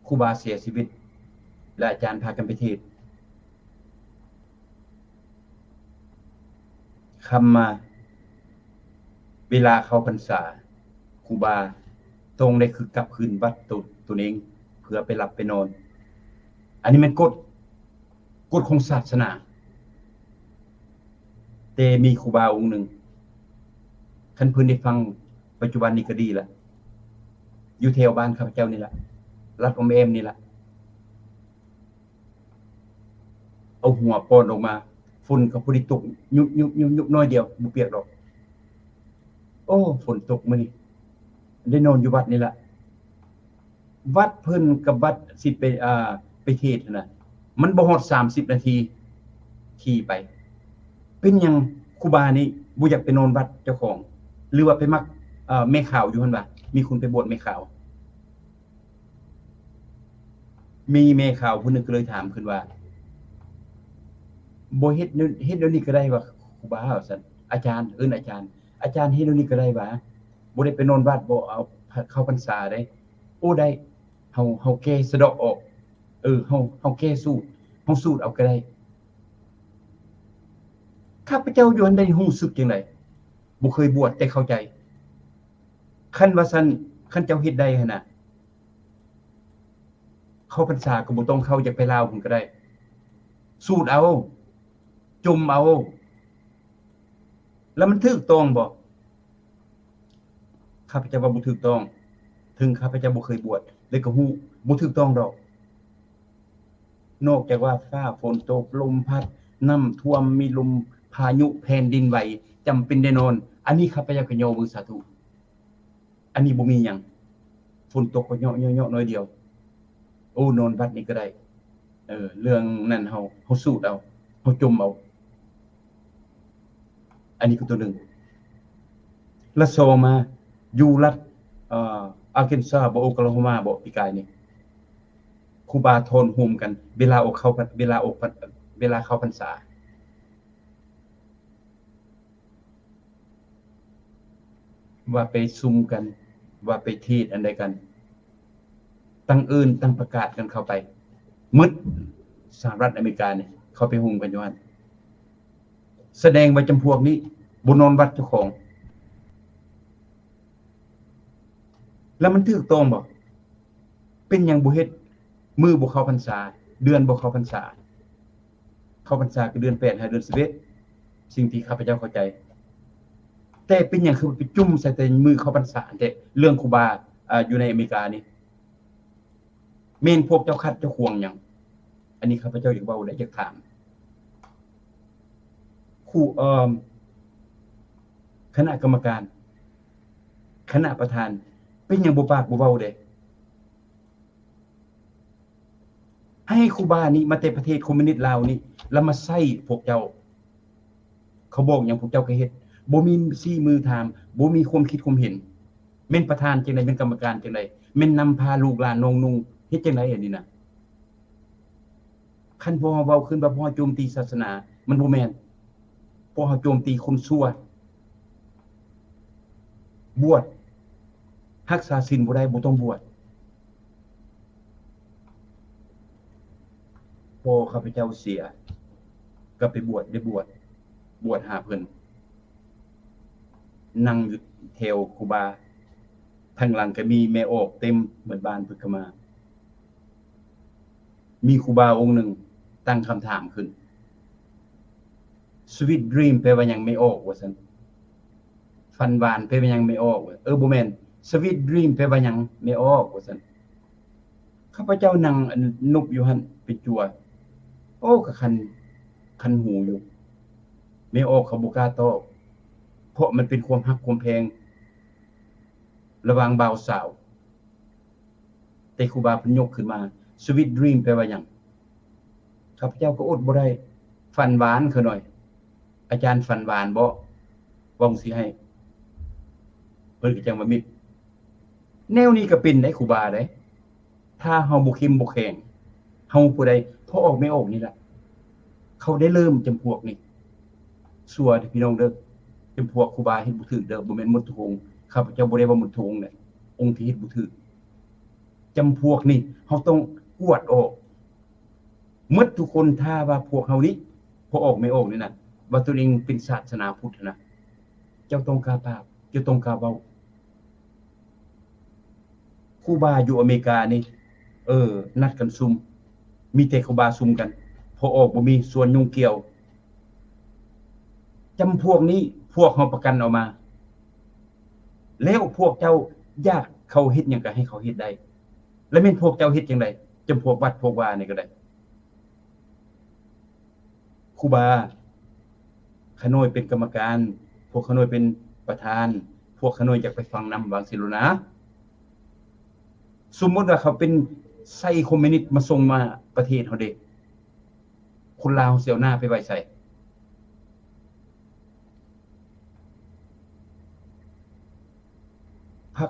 ຄູບາເສຍຊີວິດ ແລະ ອາຈານພາກັນໄປເທດ. ຄ່ຳມາ ເວລາເຂົ້າພັນສາ, ຄູບາຕ້ອງໄດ້ຄືກັບຄືນວັດໂຕ, ຕົນເອງ ເພື່ອໄປຫຼັບໄປນອນ. ອັນນີ້ແມ່ນກົດ, ກົດຂອງສາສະໜາ. ແຕ່ມີຄູບາອົງໜຶ່ງ ຄັນເພິ່ນໄດ້ຟັງປັດຈຸບັນນີ້ກໍດີລະ ຢູ່ແຖວບ້ານຂ້າພະເຈົ້ານີ້ລະ ລັດອ້ອມແອ້ມນີ້ລະ ເອົາຫົວປ່ອນອອກມາ ຝົນກໍພໍດີຕົກຍຸບໆໆໆ ໜ້ອຍດຽວ ບໍ່ປຽກດອກ. ໂອ້ ຝົນຕົກມື້ນີ້ ໄດ້ນອນຢູ່ວັດນີ້ລະ. ວັດເພິ່ນກັບວັດຊິໄປ ອ່າ ໄປເທດຫັ້ນນະ ມັນບໍ່ຮອດສາມສິບນາທີຂີ່ໄປ. ເປັນຫຍັງຄູບານີ້ບໍ່ຢາກໄປນອນວັດເຈົ້າຂອງ ຫຼືວ່າໄປມັກ ເອີ ແມ່ຂາວຢູ່ຫັ້ນຫວາ? ມີຄົນໄປບວດແມ່ຂາວ. ມີແມ່ຂາວຜູ້ໜຶ່ງກໍເລີຍຖາມຂຶ້ນວ່າ ບໍ່ເຮັດແນວ ເຮັດແນວນີ້ກໍໄດ້ຫວາ ຄູບາ ວ່າຊັ້ນ. ອາຈານ ເອີ້ນອາຈານ ອາຈານ ເຮັດແນວນີ້ກໍໄດ້ຫວາ? ບໍ່ໄດ້ໄປນອນວັດບໍ່? ເອົາເຂົ້າພັນສາເດ້. ໂອ້ ໄດ້ ເຮົາ ເຮົາແກ້ສະເດາະອອກ ເອີ ເຮົາ ເຮົາແກ້ສູດ ເຮົາສູດເອົາກໍໄດ້. ຂ້າພະເຈົ້າຢູ່ຫັ້ນໄດ້ຮູ້ສຶກຈັ່ງໃດ? ບໍ່ເຄີຍບວດແຕ່ເຂົ້າໃຈ. ຄັນວ່າຊັ້ນ ຄັນເຈົ້າເຮັດໄດ້ຫັ້ນນະ ເຂົ້າພັນສາກໍບໍ່ຕ້ອງເຂົ້າ ຢາກໄປລາວພຸ້ນກໍໄດ້ ສູດເອົາ ຈົ່ມເອົາ. ແລ້ວມັນຖືກຕ້ອງບໍ່? ຂ້າພະເຈົ້າວ່າບໍ່ຖືກຕ້ອງ. ເຖິງຂ້າພະເຈົ້າບໍ່ເຄີຍບວດ ແລ້ວກໍຮູ້ ບໍ່ຖືກຕ້ອງດອກ. ນອກຈາກວ່າຟ້າຝົນຕົກ ລົມພັດ ນ້ຳຖ້ວມ ມີລົມພາຍຸ ແຜ່ນດິນໄຫວ ຈຳເປັນແນ່ນອນ. ອັນນີ້ຂ້າພະເຈົ້າກໍຍໍມືສາທຸ. ອັນນີ້ບໍ່ມີຫຍັງ ຝົນຕົກກໍເຍາະໆໆ ໜ້ອຍດຽວ. ໂອ້ ນອນວັດນີ້ກໍໄດ້. ເອີ ເລື່ອງນັ້ນເຮົາ ເຮົາສູດເອົາ ເຮົາຈົ່ມເອົາ. ອັນນີ້ຄືຕົວໜຶ່ງ. ລະສອງມາ ຢູ່ລັດ ເອີ ອາເກນຊາບໍ ໂອຄະໂລໂຮມາບໍ ປີກາຍນີ້ ຄູບາຖອນໂຮມກັນ ເວລາອອກເຂົ້າ ເວລາອອກ ເວລາເຂົ້າພັນສາ. ວ່າໄປຊຸມກັນ ວ່າໄປເທດອັນໃດກັນ ຕັ້ງເອີ້ນ ຕັ້ງປະກາດກັນເຂົ້າໄປໝົດ. ສະຫະລັດອາເມລິການີ້ເຂົາໄປໂຮມກັນຢູ່ຫັ້ນ ສະແດງວ່າຈຳພວກນີ້ບໍ່ນອນວັດເຈົ້າຂອງ. ແລ້ວມັນຖືກຕ້ອງບໍ່? ເປັນຫຍັງບໍ່ເຮັດ ມື້ບໍ່ເຂົ້າພັນສາ ເດືອນບໍ່ເຂົ້າພັນສາ? ເຂົ້າພັນສາຄືເດືອນແປດຫາເດືອນສິບເອັດ ສິ່ງທີ່ຂ້າພະເຈົ້າເຂົ້າໃຈ. ແຕ່ເປັນຫຍັງຄືໄປຈຸ້ມໃສ່ແຕ່ມື້ເຂົ້າພັນສາແທ້? ເລື່ອງຄູບາ ອາ ຢູ່ໃນອາເມລິການີ້ ແມ່ນພວກເຈົ້າຂັດເຈົ້າຂວາງຫຍັງ? ອັນນີ້ຂ້າພະເຈົ້າຢາກເວົ້າ ແລະ ຢາກຖາມຄູ ເອີ ຄະນະກຳມະການ ຄະນະປະທານ ເປັນຫຍັງບໍ່ປາກບໍ່ເວົ້າເດ? ໃຫ້ຄູບານີ້ມາແຕ່ປະເທດຄອມມິວນິດລາວນີ້ ລະມາໃຊ້ພວກເຈົ້າ. ເຂົາບອກຫຍັງພວກເຈົ້າກໍເຮັດ. ບໍ່ມີຊີ້ມືຖາມ, ບໍ່ມີຄວາມຄິດຄວາມເຫັນ. ແມ່ນປະທານຈັ່ງໃດ? ແມ່ນກຳມະການຈັ່ງໃດ? ແມ່ນນຳພາລູກຫຼານນ້ອງນຸ່ງເຮັດຈັ່ງໃດ? ອັນນີ້ນະ. ຄັນພວກເຮົາເວົ້າຂຶ້ນວ່າພວກເຮົາໂຈມຕີສາສະໜາ, ມັນບໍ່ແມ່ນ. ພວກເຮົາໂຈມຕີຄົນຊົ່ວ. ບວດ, ຮັກສາສິນບໍ່ໄດ້, ບໍ່ຕ້ອງບວດ. ພໍ່ຂ້າພະເຈົ້າເສຍ, ກໍໄປບວດ, ໄດ້ບວດ, ບວດຫາເພິ່ນ. ນັ່ງຢູ່ແຖວຄູບາ, ທາງຫຼັງກໍມີແມ່ອອກເຕັມໝົດບ້ານ, ເພິ່ນກໍມາ. ມີຄູບາອົງໜຶ່ງຕັ້ງຄຳຖາມຂຶ້ນ, Sweet dream ແປວ່າຫຍັງແມ່ອອກ? ວ່າຊັ້ນ. ຝັນຫວານແປວ່າຫຍັງແມ່ອອກ? ເອີ ບໍ່ແມ່ນ, Sweet dream ແປວ່າຫຍັງແມ່ອອກ? ວ່າຊັ້ນ. ຂ້າພະເຈົ້ານັ່ງອະນຸບຢູ່ຫັ້ນເປັນຈົວ. ໂອ້ ກະຄັນ, ຄັນຫູຢູ່. ແມ່ອອກເຂົາບໍ່ກ້າຕອບ, ເພາະມັນເປັນຄວາມຮັກຄວາມແພງລະຫວ່າງບ່າວສາວ. ແຕ່ຄູບາເພິ່ນຍົກຂຶ້ນມາ, Sweet dream ແປວ່າຫຍັງ? ຂ້າພະເຈົ້າກໍອົດບໍ່ໄດ້, ຝັນຫວານຂ້ານ້ອຍ. ອາຈານຝັນຫວານບໍ? ເວົ້າຊີ້ໃຫ້, ເພິ່ນກໍຈັ່ງວ່າມິດ. ແນວນີ້ກໍເປັນໄດ໋ ຄູບາໄດ໋. ຖ້າເຮົາບໍ່ເຂັ້ມບໍ່ແຂງ, ເຮົາຜູ້ໃດ ພໍ່ອອກແມ່ອອກນີ້ລະ, ເຂົາໄດ້ເລີ່ມຈຳພວກນີ້. ຊົ່ວເດີພີ່ນ້ອງເດີ, ຈຳພວກຄູບາເຮັດບໍ່ຖືກເດີ, ບໍ່ແມ່ນໝົດທຸກອົງ. ຂ້າພະເຈົ້າບໍ່ໄດ້ວ່າໝົດທຸກອົງເດ້, ອົງທີ່ເຮັດບໍ່ຖືກ. ຈຳພວກນີ້ເຮົາຕ້ອງກວດອອກໝົດທຸກຄົນ. ຖ້າວ່າພວກເຮົານີ້ ພໍ່ອອກແມ່ອອກນີ້ນະ ວ່າຕົນເອງເປັນສາສະໜາພຸດນະ, ເຈົ້າຕ້ອງກ້າປາກ, ເຈົ້າຕ້ອງກ້າເວົ້າ. ຄູບາຢູ່ອາເມລິການີ້ ເອີ ນັດກັນຊຸມ, ມີແຕ່ຄູບາຊຸມກັນ, ພໍ່ອອກບໍ່ມີສ່ວນຫຍຸ້ງກ່ຽວ. ຈຳພວກນີ້ ພວກເຮົາປະກັນເອົາມາ, ແລ້ວພວກເຈົ້າຢາກເຂົາເຮັດຫຍັງກໍໃຫ້ເຂົາເຮັດໄດ້. ແລ້ວແມ່ນພວກເຈົ້າເຮັດຈັ່ງໃດ ຈຳພວກວັດພວກວານີ້ກໍໄດ້. ຄູບາ ຂ້ານ້ອຍເປັນກຳມະການ, ພວກຂ້ານ້ອຍເປັນປະທານ, ພວກຂ້ານ້ອຍຢາກໄປຟັງນຳ ວ່າຊີ້ໂລດນາ. ສົມມຸດວ່າເຂົາເປັນໄຊຄອມມິວນິດມາສົ່ງມາປະເທດເຮົາເດ, ຄົນລາວເຮົາຊິເອົາໜ້າໄປໄວ້ໃສ? ພັກ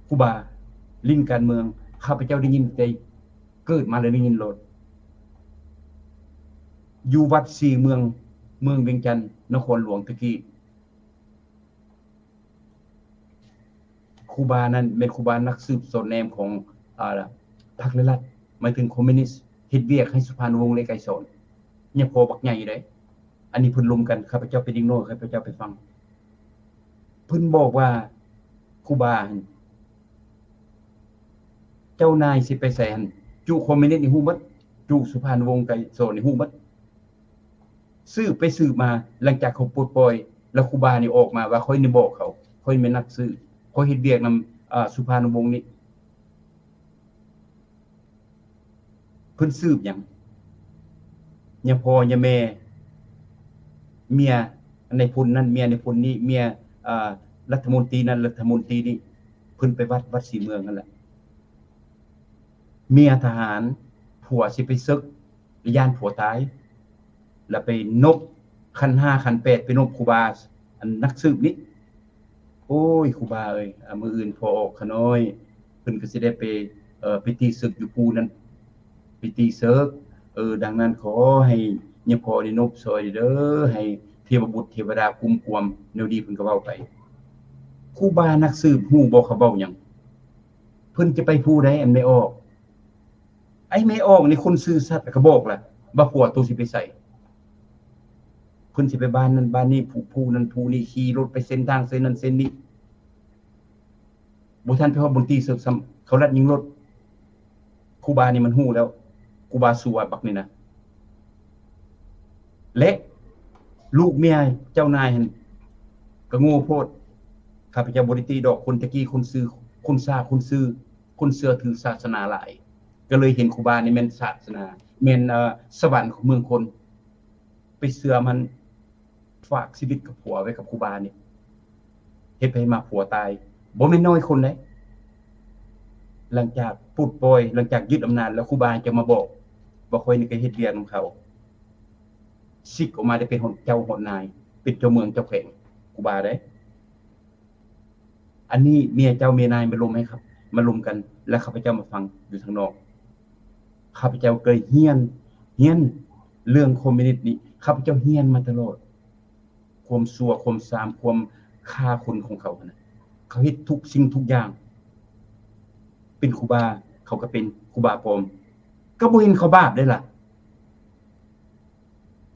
ຄູບາ ຫຼິ້ນການເມືອງ ຂ້າພະເຈົ້າໄດ້ຍິນແຕ່ເກີດມາແລ້ວໄດ້ຍິນໂລດ. ຢູ່ວັດສີເມືອງ ເມືອງວຽງຈັນ ນະຄອນຫຼວງແຕ່ກີ້ ຄູບານັ້ນແມ່ນຄູບານັກສືບສອດແນມຂອງ ອາ ພັກ ແລະ ລັດ ໝາຍເຖິງຄອມມິວນິດ ເຮັດວຽກໃຫ້ສຸພານຸວົງ ແລະ ໄກສອນ ຍາພໍ່ບັກໃຫຍ່ເດ້. ອັນນີ້ເພິ່ນລົມກັນ ຂ້າພະເຈົ້າເປັນເດັກນ້ອຍ ຂ້າພະເຈົ້າໄປຟັງ ເພິ່ນບອກວ່າ ຄູບາຫັ້ນ ເຈົ້ານາຍຊິໄປໃສຫັ້ນ ຈຸຄອມມິວນິດນີ້ຮູ້ໝົດ, ຈຸສຸພານຸວົງ ໄກສອນນີ້ຮູ້ໝົດ. ສືບໄປສືບມາ ຫຼັງຈາກເຂົາປົດປ່ອຍ ແລ້ວຄູບານີ້ອອກມາວ່າ ຂ້ອຍນີ້ບອກເຂົາ, ຂ້ອຍແມ່ນນັກສືບ, ຂ້ອຍເຮັດວຽກນຳ ອາ ສຸພານຸວົງນີ້. ເພິ່ນສືບຫຍັງ? ຍາພໍ່ຍາແມ່ ເມຍນາຍພົນນັ້ນ ເມຍນາຍພົນນີ້ ເມຍ ອາ ລັດຖະມົນຕີນັ້ນ ລັດຖະມົນຕີນີ້ ເພິ່ນໄປວັດ ວັດສີເມືອງຫັ້ນແຫຼະ. ເມຍທະຫານ ຜົວຊິໄປເສິກ ແລະ ຢ້ານຜົວຕາຍ ແລ້ວໄປນົບຂັນຫ້າຂັນແປດ ໄປນົບຄູບາ ອັນນັກສືບນີ້. ໂອ້ຍ ຄູບາເອີຍ ອາ ມື້ອື່ນພໍ່ອອກຂ້ານ້ອຍ ເພິ່ນກໍຊິໄດ້ໄປ ເອີ ໄປຕີເສິກຢູ່ພູນັ້ນ ໄປຕີເສິກ. ເອີ ດັ່ງນັ້ນຂໍໃຫ້ຍາພໍ່ໄດ້ນົບຊ່ອຍເດີ ໃຫ້ເທວະບຸດເທວະດາກຸມກວມ ແນວດີເພິ່ນກໍເວົ້າໄປ. ຄູບານັກສືບຮູ້ບໍ່ເຂົາເວົ້າຫຍັງ? ເພິ່ນຈະໄປພູໃດ ອັນແມ່ອອກ? ໄອ້ແມ່ອອກນີ້ຄົນຊື່ສັດກໍບອກລະວ່າຜົວໂຕຊິໄປໃສ, ເພິ່ນຊິໄປບ້ານນັ້ນບ້ານນີ້ ພູ ພູນັ້ນພູນີ້ ຂີ່ລົດໄປເສັ້ນທາງເສັ້ນນັ້ນເສັ້ນນີ້. ບໍ່ທັນໄປຮອດບ່ອນຕີເສິກຊ້ຳ ເຂົາລັດຍິງລົດ. ຄູບານີ້ມັນຮູ້ແລ້ວ ຄູບາຊົ່ວບັກນີ້ນະ. ແລະ ລູກເມຍເຈົ້ານາຍຫັ້ນກໍໂງ່ໂພດ. ຂ້າພະເຈົ້າບໍ່ໄດ້ຕິດອກ ຄົນແຕ່ກີ້ຄົນຊື່ ຄົນຊາ ຄົນຊື່ ຄົນເຊື່ອຖືສາສະໜາຫຼາຍ ກໍເລີຍເຫັນຄູບານີ້ແມ່ນສາສະໜາ ແມ່ນ ເອີ ສະຫວັນຂອງເມືອງຄົນ. ໄປເຊື່ອມັນ ຝາກຊີວິດກັບຜົວໄວ້ກັບຄູບານີ້ ເຮັດໄປເຮັດມາຜົວຕາຍ ບໍ່ແມ່ນນ້ອຍຄົນເດ້. ຫຼັງຈາກປົດປ່ອຍ ຫຼັງຈາກຍຶດອຳນາດແລ້ວ ຄູບາຈັ່ງມາບອກວ່າ ຂ້ອຍນີ້ກໍເຮັດວຽກນຳເຂົາ ສິກອອກມາໄດ້ເປັນຮອດເຈົ້າຮອດນາຍ ເປັນເຈົ້າເມືອງເຈົ້າແຂວງ ຄູບາເດ້. ອັນນີ້ເມຍເຈົ້າເມຍນາຍມາລົມໃຫ້ຄັບ ມາລົມກັນ ແລ້ວຂ້າພະເຈົ້າມາຟັງຢູ່ທາງນອກ. ຂ້າພະເຈົ້າເຄີຍຮຽນ ຮຽນເລື່ອງຄອມມິວນິດນີ້ ຂ້າພະເຈົ້າຮຽນມາຕະຫຼອດ ຄວາມຊົ່ວ ຄວາມຊາມ ຄວາມຂ້າຄົນຂອງເຂົາຫັ້ນນະ. ເຂົາເຮັດທຸກສິ່ງທຸກຢ່າງ ເປັນຄູບາ ເຂົາກໍເປັນຄູບາປອມ ກໍບໍ່ເຫັນເຂົາບາບເດ້ລະ.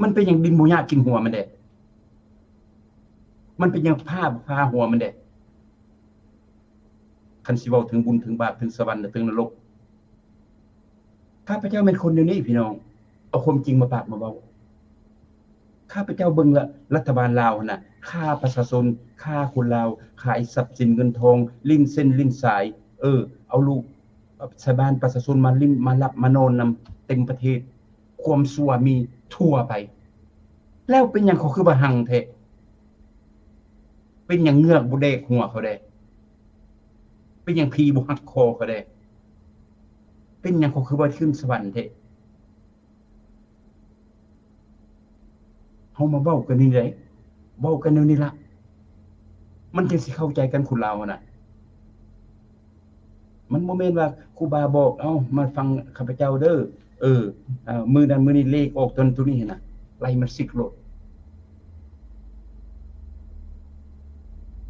ມັນເປັນຫຍັງດິນບໍ່ຍາກກິນຫົວມັນແດ່? ມັນເປັນຫຍັງຜ້າບໍ່ພາຫົວມັນແດ່? ຄັນຊິເວົ້າເຖິງບຸນເຖິງບາບ ເຖິງສະຫວັນ ແລະ ເຖິງນະລົກ ຂ້າພະເຈົ້າແມ່ນຄົນແນວນີ້ພີ່ນ້ອງ ເອົາຄວາມຈິງມາປາກມາເວົ້າ. ຂ້າພະເຈົ້າເບິ່ງລະ ລັດຖະບານລາວຫັ້ນນະ ຂ້າປະຊາຊົນ ຂ້າຄົນລາວ ຂາຍຊັບສິນເງິນທອງ ຫຼິ້ນເສັ້ນຫຼິ້ນສາຍ ເອີ ເອົາລູກ ຊາວບ້ານປະຊາຊົນມາຫຼິ້ນມາຫຼັບມານອນນຳເຕັມປະເທດ. ຄວາມຊົ່ວມີທົ່ວໄປ. ແລ້ວເປັນຫຍັງເຂົາຄືວ່າຮັ່ງແທ້? ເປັນຫຍັງເງືອກບໍ່ແດກຫົວເຂົາແດ່? ເປັນຫຍັງຜີບໍ່ຫັກຄໍເຂົາແດ່? ເປັນຫຍັງເຂົາຄືວ່າຂຶ້ນສະຫວັນແທ້? ເຮົາມາເວົ້າກັນນີ້ໄດ໋ ເວົ້າກັນແນວນີ້ລະ ມັນຈັ່ງຊິເຂົ້າໃຈກັນ ຄົນລາວຫັ້ນນະ. ມັນບໍ່ແມ່ນວ່າຄູບາບອກ ເອົາ ມາຟັງຂ້າພະເຈົ້າເດີ ເອີ ມື້ນັ້ນມື້ນີ້ເລກອອກຕົວນັ້ນຕົວນີ້ຫັ້ນນະ ໄລ່ມັນສິກໂລດ.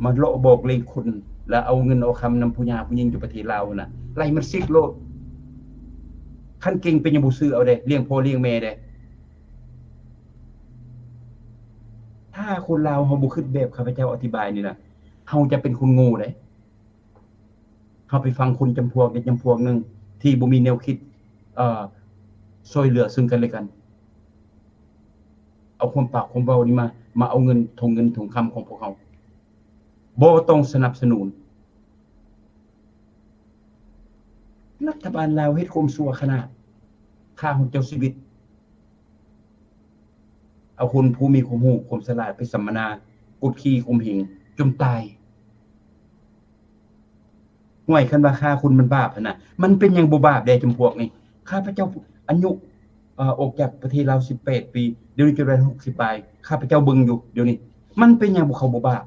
ມາເລາະບອກເລກຄົນ ແລ້ວເອົາເງິນເອົາຄຳນຳຜູ້ຍ່າຜູ້ຍິງຢູ່ປະເທດລາວຫັ້ນນະ ໄລ່ມັນສິກໂລດ. ຄັນເກັ່ງເປັນຫຍັງບໍ່ຊື້ເອົາເດ ລ້ຽງພໍ່ລ້ຽງແມ່ເດ. ຖ້າຄົນລາວເຮົາບໍ່ຄິດແບບຂ້າພະເຈົ້າອະທິບາຍນີ້ນະ ເຮົາຈະເປັນຄົນໂງ່ເດ້. ເຮົາໄປຟັງຄົນຈຳພວກໃດຈຳພວກໜຶ່ງທີ່ບໍ່ມີແນວຄິດ ເອີ ຊ່ວຍເຫຼືອເຊິ່ງກັນແລະກັນ ເອົາຄວາມປາກຄວາມເວົ້ານີ້ມາ ມາເອົາເງິນ ຖົງເງິນຖົງຄຳຂອງພວກເຮົາ. ບໍ່ຕ້ອງສະໜັບສະໜູນ. ລັດຖະບານລາວເຮັດຄວາມຊົ່ວຂະໜາດ ຂ້າຮອດເຈົ້າຊີວິດ. ເອົາຄົນຜູ້ມີຄວາມຮູ້ຄວາມສະຫຼາດໄປສຳມະນາ ກົດຂີ່ຂົ່ມເຫງຈົນຕາຍ. ຫ້ວຍ ຄັນວ່າຂ້າຄົນມັນບາບຫັ້ນນະ ມັນເປັນຫຍັງບໍ່ບາບແດ່ ຈຳພວກນີ້? ຂ້າພະເຈົ້າອາຍຸ ເອີ ອອກຈາກປະເທດລາວສິບແປດປີ ດຽວນີ້ຈະໄດ້ຫົກສິບປາຍ. ຂ້າພະເຈົ້າເບິ່ງຢູ່ດຽວນີ້ ມັນເປັນຫຍັງພວກເຂົາບໍ່ບາບ?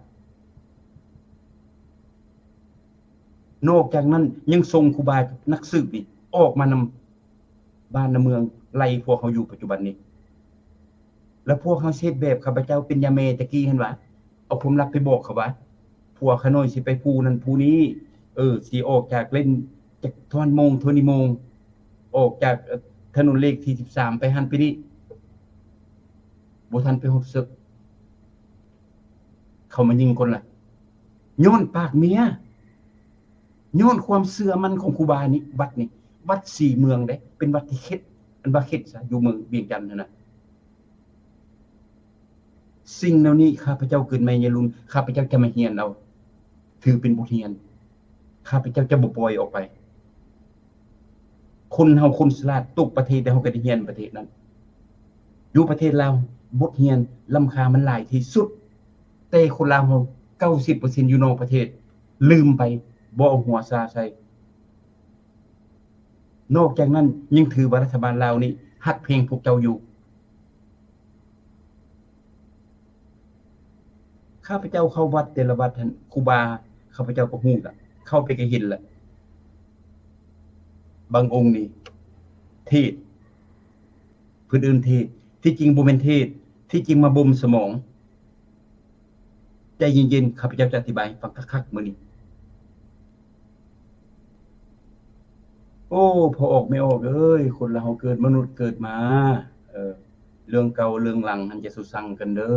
ນອກຈາກນັ້ນຍັງສົ່ງຄູບານັກສືບນີ້ອອກມານຳບ້ານນຳເມືອງ ໄລ່ພວກເຮົາຢູ່ປັດຈຸບັນນີ້. ແລ້ວພວກເຮົາຊິເຮັດແບບຂ້າພະເຈົ້າເປັນຍາແມ່ຕະກີ້ຫັ້ນຫວາ? ເອົາຄວາມລັບໄປບອກເຂົາຫວາ? ຜົວຂ້ານ້ອຍຊິໄປຜູ້ນັ້ນຜູ້ນີ້ ເອີ ຊິອອກຈາກເລນຈັກທ່ອນໂມງ ເທົ່ານີ້ໂມງ ອອກຈາກ ເອີ ຖະໜົນເລກທີສິບສາມໄປຫັ້ນໄປນີ້ ບໍ່ທັນໄປຮອດເສິກ ເຂົາມາຍິງກ່ອນລະ ຍ້ອນປາກເມຍ ຍ້ອນຄວາມເຊື່ອໝັ້ນຂອງຄູບານີ້. ວັດນີ້ ວັດສີເມືອງເດ້ ເປັນວັດທີ່ເຂັດ ອັນວ່າເຂັດຊະ ຢູ່ເມືອງວຽງຈັນຫັ້ນນະ. ສິ່ງເຫຼົ່ານີ້ ຂ້າພະເຈົ້າເກີດໃໝ່ໃຫຍ່ລຸນ ຂ້າພະເຈົ້າຈະມາຮຽນເອົາ ຖືເປັນບົດຮຽນ ຂ້າພະເຈົ້າຈະບໍ່ປ່ອຍອອກໄປ. ຄົນເຮົາຄົນສະຫຼາດຕົກປະເທດໃດ ເຮົາກໍໄດ້ຮຽນປະເທດນັ້ນ. ຢູ່ປະເທດລາວ ບົດຮຽນລ້ຳຄ່າມັນຫຼາຍທີ່ສຸດ ແຕ່ຄົນລາວເຮົາເກົ້າສິບເປີເຊັນຢູ່ນອກປະເທດ ລືມໄປ ບໍ່ເອົາຫົວຊາໃສ່. ນອກຈາກນັ້ນຍັງຖືວ່າລັດຖະບານລາວນີ້ຮັກແພງພວກເຈົ້າຢູ່. ຂ້າພະເຈົ້າເຂົ້າວັດແຕ່ລະວັດຫັ້ນ ຄູບາ ຂ້າພະເຈົ້າກໍຮູ້ລະ ເຂົ້າໄປກໍເຫັນລະ ບາງອົງນີ້ເທດ ເພິ່ນເອີ້ນເທດ ທີ່ຈິງບໍ່ແມ່ນເທດ ທີ່ຈິງມາບົ່ມສະໝອງ. ໃຈເຢັນໆ ຂ້າພະເຈົ້າຈະອະທິບາຍໃຫ້ຟັງຄັກໆມື້ນີ້. ໂອ້ ພໍ່ອອກແມ່ອອກເອີຍ ຄົນລະເຮົາເກີດມະນຸດເກີດມາ ເອີ ເລື່ອງເກົ່າເລື່ອງຫຼັງຫັ້ນຢ່າສູ່ຊັງກັນເດີ.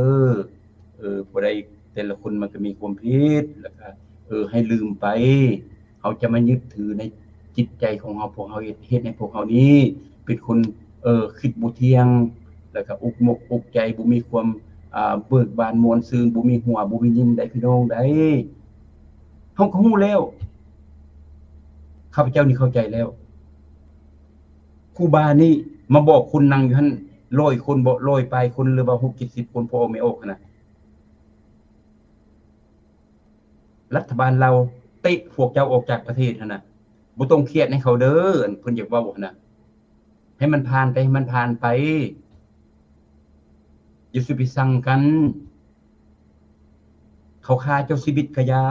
ເອີ ຜູ້ໃດ ແຕ່ລະຄົນມັນກໍມີຄວາມຜິດ ແລ້ວກໍ ເອີ ໃຫ້ລືມໄປ. ເຮົາຈະມາຍຶດຖືໃນຈິດໃຈຂອງເຮົາ ພວກເຮົາເຮັດ ເຮັດໃຫ້ພວກເຮົານີ້ເປັນຄົນ ເອີ ຄິດບໍ່ທ່ຽງ ແລ້ວກໍອົກມົກອົກໃຈ ບໍ່ມີຄວາມ ອ່າ ເບີກບານມ່ວນຊື່ນ ບໍ່ມີຫົວ ບໍ່ມີຍິ້ມໃດພີ່ນ້ອງໃດ. ເຮົາກໍຮູ້ແລ້ວ ຂ້າພະເຈົ້ານີ້ເຂົ້າໃຈແລ້ວ. ຄູບານີ້ມາບອກຄົນນັ່ງຢູ່ຫັ້ນຮ້ອຍຄົນບໍ ຮ້ອຍປາຍຄົນ ຫຼືວ່າຫົກເຈັດສິບຄົນ ພໍ່ອອກແມ່ອອກຫັ້ນນະ. ລັດຖະບານລາວເຕະພວກເຈົ້າອອກຈາກປະເທດຫັ້ນນະ ບໍ່ຕ້ອງຄຽດໃຫ້ເຂົາເດີ ອັນເພິ່ນຢາກເວົ້າຫັ້ນນະ ໃຫ້ມັນຜ່ານໄປ ໃຫ້ມັນຜ່ານໄປ ຢ່າສູ່ໄປຊັງກັນ. ເຂົາຂ້າເຈົ້າຊີວິດກະຢ່າ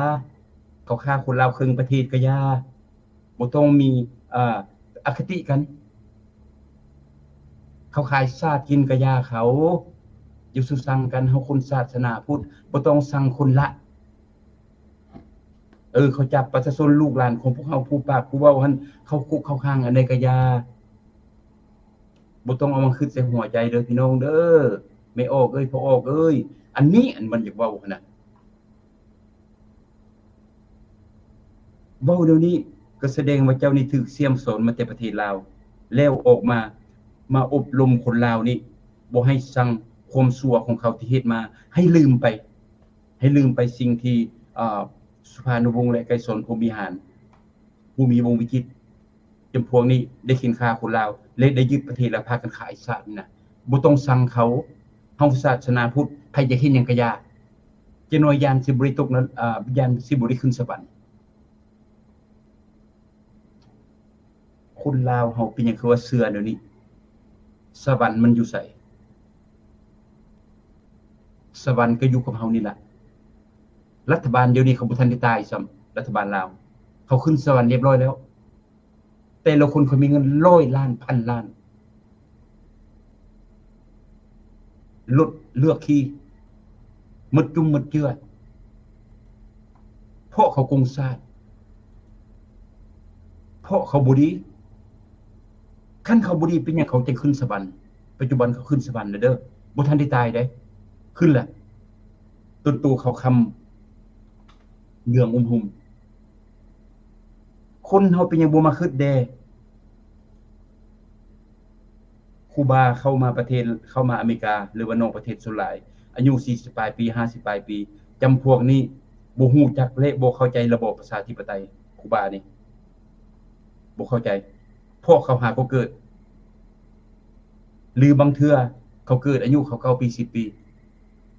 ເຂົາຂ້າຄົນລາວເຄິ່ງປະເທດກະຢ່າ ບໍ່ຕ້ອງມີ ເອີ ອະຄະຕິກັນ. ເຂົາຂາຍຊາດກິນກະຢ່າເຂົາ ຢ່າສູ່ຊັງກັນ. ເຮົາຄົນສາສະໜາພຸດ ບໍ່ຕ້ອງຊັງຄົນລະ ເອີ ເຂົາຈັບປະຊາຊົນລູກຫຼານຂອງພວກເຮົາ ຜູ້ປາກຜູ້ເວົ້າຫັ້ນ ເຂົ້າຄຸກເຂົ້າຂັງອັນໃດກະຢ່າ ບໍ່ຕ້ອງເອົາມາຄິດໃສ່ຫົວໃຈເດີພີ່ນ້ອງເດີ ແມ່ອອກເອີຍ ພໍ່ອອກເອີຍ. ອັນນີ້ ອັນມັນຢາກເວົ້າຫັ້ນນະ ເວົ້າແນວນີ້ກໍສະແດງວ່າເຈົ້ານີ້ຖືກສ່ຽມສອນມາແຕ່ປະເທດລາວ ແລ້ວອອກມາ ມາອົບຮົມຄົນລາວນີ້ ບໍ່ໃຫ້ຊັງຄວາມຊົ່ວຂອງເຂົາທີ່ເຮັດມາ ໃຫ້ລືມໄປ ໃຫ້ລືມໄປສິ່ງທີ່ ເອີ ສຸພານຸວົງ ແລະ ໄກສອນ ພົມວິຫານ ພູມີ ວົງວິຈິດ ຈຳພວກນີ້ໄດ້ເຂັນຂ້າຄົນລາວ ແລະ ໄດ້ຍຶດປະເທດ ແລ້ວພາກັນຂາຍຊາດນີ້ນະ. ບໍ່ຕ້ອງຊັງເຂົາ ເຮົາສາສະໜາພຸດ ໃຜຢາກເຮັດຫຍັງກະຢ່າ. ຈັກໜ້ອຍຢ້ານຊິບໍ່ໄດ້ຕົກນະ ອ່າ ຢ້ານຊິບໍ່ໄດ້ຂຶ້ນສະຫວັນ. ຄົນລາວເຮົາເປັນຫຍັງຄືວ່າເຊື່ອແນວນີ້? ສະຫວັນມັນຢູ່ໃສ? ສະຫວັນກໍຢູ່ກັບເຮົານີ້ລະ. ລັດຖະບານດຽວນີ້ເຂົາບໍ່ທັນໄດ້ຕາຍຊ້ຳ, ລັດຖະບານລາວ ເຂົາຂຶ້ນສະຫວັນຮຽບຮ້ອຍແລ້ວ. ແຕ່ລະຄົນເຂົາມີເງິນຮ້ອຍລ້ານ ພັນລ້ານ. ລົດເລືອກຂີ່ ໝົດຈຸ້ມໝົດເຈືອ ເພາະເຂົາກົງຊາດ ເພາະເຂົາບໍ່ດີ. ຄັນເຂົາບໍ່ດີ ເປັນຫຍັງເຂົາຈຶ່ງຂຶ້ນສະຫວັນ? ປັດຈຸບັນເຂົາຂຶ້ນສະຫວັນແລ້ວເດີ, ບໍ່ທັນໄດ້ຕາຍເດ້, ຂຶ້ນລະ. ຕົ້ນໂຕເຂົາຄຳເຫຼືອງອຸມຫຸ່ມ. ຄົນເຮົາເປັນຫຍັງບໍ່ມາຄິດແດ່? ຄູບາເຂົ້າມາປະເທດ, ເຂົ້າມາອາເມລິກາ ຫຼືວ່ານອກປະເທດສ່ວນຫຼາຍ ອາຍຸສີ່ສິບປາຍປີ ຫ້າສິບປາຍປີ, ຈຳພວກນີ້ ບໍ່ຮູ້ຈັກ ແລະ ບໍ່ເຂົ້າໃຈລະບອບປະຊາທິປະໄຕ. ຄູບານີ້ບໍ່ເຂົ້າໃຈ ເພາະເຂົາຫາກໍເກີດ ຫຼືບາງເທື່ອເຂົາເກີດອາຍຸເຂົາເກົ້າປີ ສິບປີ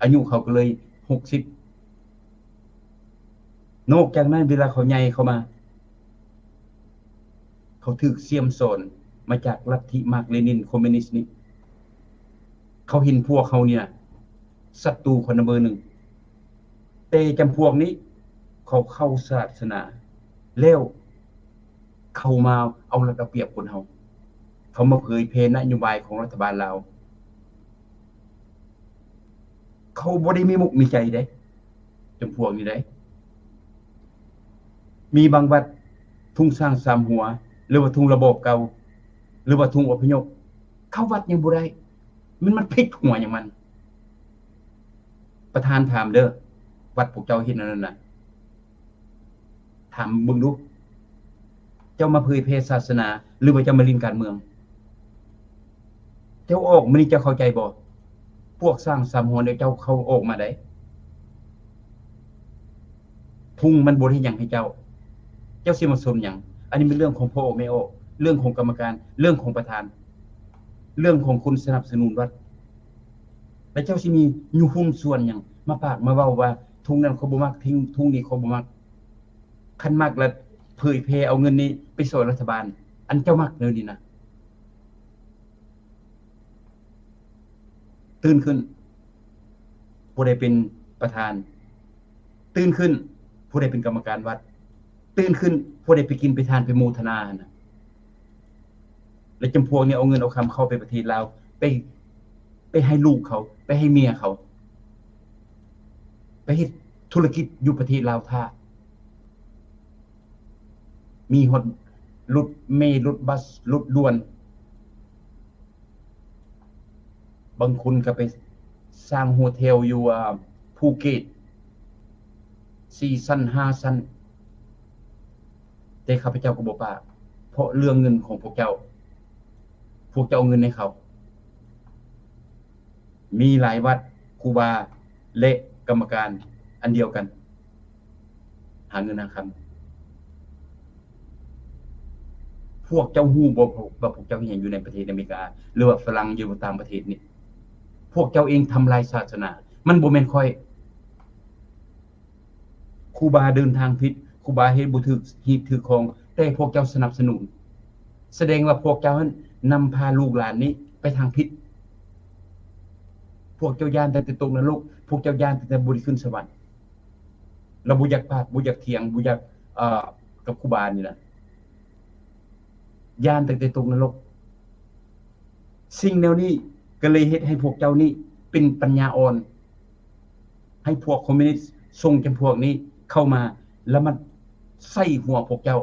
ອາຍຸເຂົາກໍເລີຍຫົກສິບ. ນອກຈາກນັ້ນ ເວລາເຂົາໃຫຍ່ເຂົ້າມາ ເຂົາຖືກສ່ຽມສອນມາຈາກລັດທິມາກເລນິນຄອມມິວນິສນີ້. ເຂົາເຫັນພວກເຮົານີ້ນະສັດຕູເຂົານຳເບີໜຶ່ງ. ແຕ່ຈຳພວກນີ້ເຂົາເຂົ້າສາສະໜາແລ້ວ ເຂົາມາເອົາລັດເອົາປຽບຄົນເຮົາ. ເຂົາມາເຜີຍແຜ່ນະໂຍບາຍຂອງລັດຖະບານລາວ. ເຂົາບໍ່ໄດ້ມີມຸກມີໃຈເດ້ ຈຳພວກນີ້ເດ້. ມີບາງວັດ ທຸງຊ້າງສາມຫົວ ຫຼືວ່າທຸງລະບອບເກົ່າ ຫຼືວ່າທຸງອົບພະຍົບ ເຂົ້າວັດຍັງບໍ່ໄດ້. ມັນ ມັນຜິດຫົວຫຍັງມັນ? ປະທານຖາມເດີ້ ວັດພວກເຈົ້າເຮັດອັນນັ້ນນະ ຖາມເບິ່ງດູ ເຈົ້າມາເຜີຍແຜ່ສາສະໜາ ຫຼືວ່າເຈົ້າມາຫຼິ້ນການເມືອງ? ເຈົ້າອອກມື້ນີ້ເຈົ້າເຂົ້າໃຈບໍ່? ພວກຊ້າງສາມຫົວເນຍ ເຈົ້າເຂົ້າອອກມາໄດ້. ທຸງມັນບໍ່ໄດ້ເຮັດຫຍັງໃຫ້ເຈົ້າ ເຈົ້າຊິມາສົນຫຍັງ? ອັນນີ້ແມ່ນເລື່ອງຂອງພໍ່ອອກແມ່ອອກ, ເລື່ອງຂອງກຳມະການ, ເລື່ອງຂອງປະທານ, ເລື່ອງຂອງຄົນສະໜັບສະໜູນວັດ. ແລ້ວເຈົ້າຊິມີຫຸ້ນສ່ວນຫຍັງມາປາກມາເວົ້າວ່າ ທຸງນັ້ນຂ້ອຍບໍ່ມັກ, ທຸງນີ້ຂ້ອຍບໍ່ມັກ. ຄັນມັກລະເຜີຍແຜ່ເອົາເງິນນີ້ໄປຊ່ອຍລັດຖະບານ ອັນເຈົ້າມັກແນວນີ້ນະ. ຕື່ນຂຶ້ນ ຜູ້ໃດເປັນປະທານ, ຕື່ນຂຶ້ນ ຜູ້ໃດເປັນກຳມະການວັດ, ຕື່ນຂຶ້ນ ຜູ້ໃດໄປກິນໄປທານໄປໂມທະນາຫັ້ນນະ. ແລະ ຈຳພວກນີ້ເອົາເງິນເອົາຄຳເຂົ້າໄປປະເທດລາວ ໄປ ໄປໃຫ້ລູກເຂົາ, ໄປໃຫ້ເມຍເຂົາ, ໄປເຮັດທຸລະກິດຢູ່ປະເທດລາວຖ້າ. ມີຮອດລົດເມ, ລົດບັສ, ລົດດ່ວນ. ບາງຄົນກໍໄປສ້າງໂຮເທວຢູ່ ອາ ພູເກັດ ສີ່ຊັ້ນ ຫ້າຊັ້ນ. ແຕ່ຂ້າພະເຈົ້າກໍບໍ່ປາກ ເພາະເລື່ອງເງິນຂອງພວກເຈົ້າ, ພວກເຈົ້າເອົາເງິນໃຫ້ເຂົາ. ມີຫຼາຍວັດ, ຄູບາ ແລະ ກຳມະການອັນດຽວກັນ ຫາເງິນຫາຄຳ. ພວກເຈົ້າຮູ້ບໍ່ວ່າພວກເຈົ້າເຮັດຫຍັງຢູ່ໃນປະເທດອາເມລິກາ ຫຼືວ່າຝຣັ່ງ ຫຼືວ່າຕ່າງປະເທດນີ້? ພວກເຈົ້າເອງທຳລາຍສາສະໜາ. ມັນບໍ່ແມ່ນຂ້ອຍ. ຄູບາເດີນທາງຜິດ, ຄູບາເຮັດບໍ່ຖືກຮີດຖືກຄອງ, ແຕ່ພວກເຈົ້າສະໜັບສະໜູນ. ສະແດງວ່າພວກເຈົ້າຫັ້ນນຳພາລູກຫຼານນີ້ໄປທາງຜິດ. ພວກເຈົ້າຢ້ານຕັ້ງແຕ່ຕົກນະລົກ, ພວກເຈົ້າຢ້ານຕັ້ງແຕ່ບໍ່ໄດ້ຂຶ້ນສະຫວັນ. ລະບໍ່ຢາກປາກ, ບໍ່ຢາກຖຽງ, ບໍ່ຢາກ ເອີ ກັບຄູບານີ້ນະ. ຢ້ານຕັ້ງແຕ່ຕົກນະລົກ. ສິ່ງແນວນີ້ກໍເລີຍເຮັດໃຫ້ພວກເຈົ້ານີ້ເປັນປັນຍາອ່ອນ, ໃຫ້ພວກຄອມມິວນິດສົ່ງຈຳພວກນີ້ເຂົ້າມາ ລະມາໃສ່ຫົວພວກເຈົ້າ.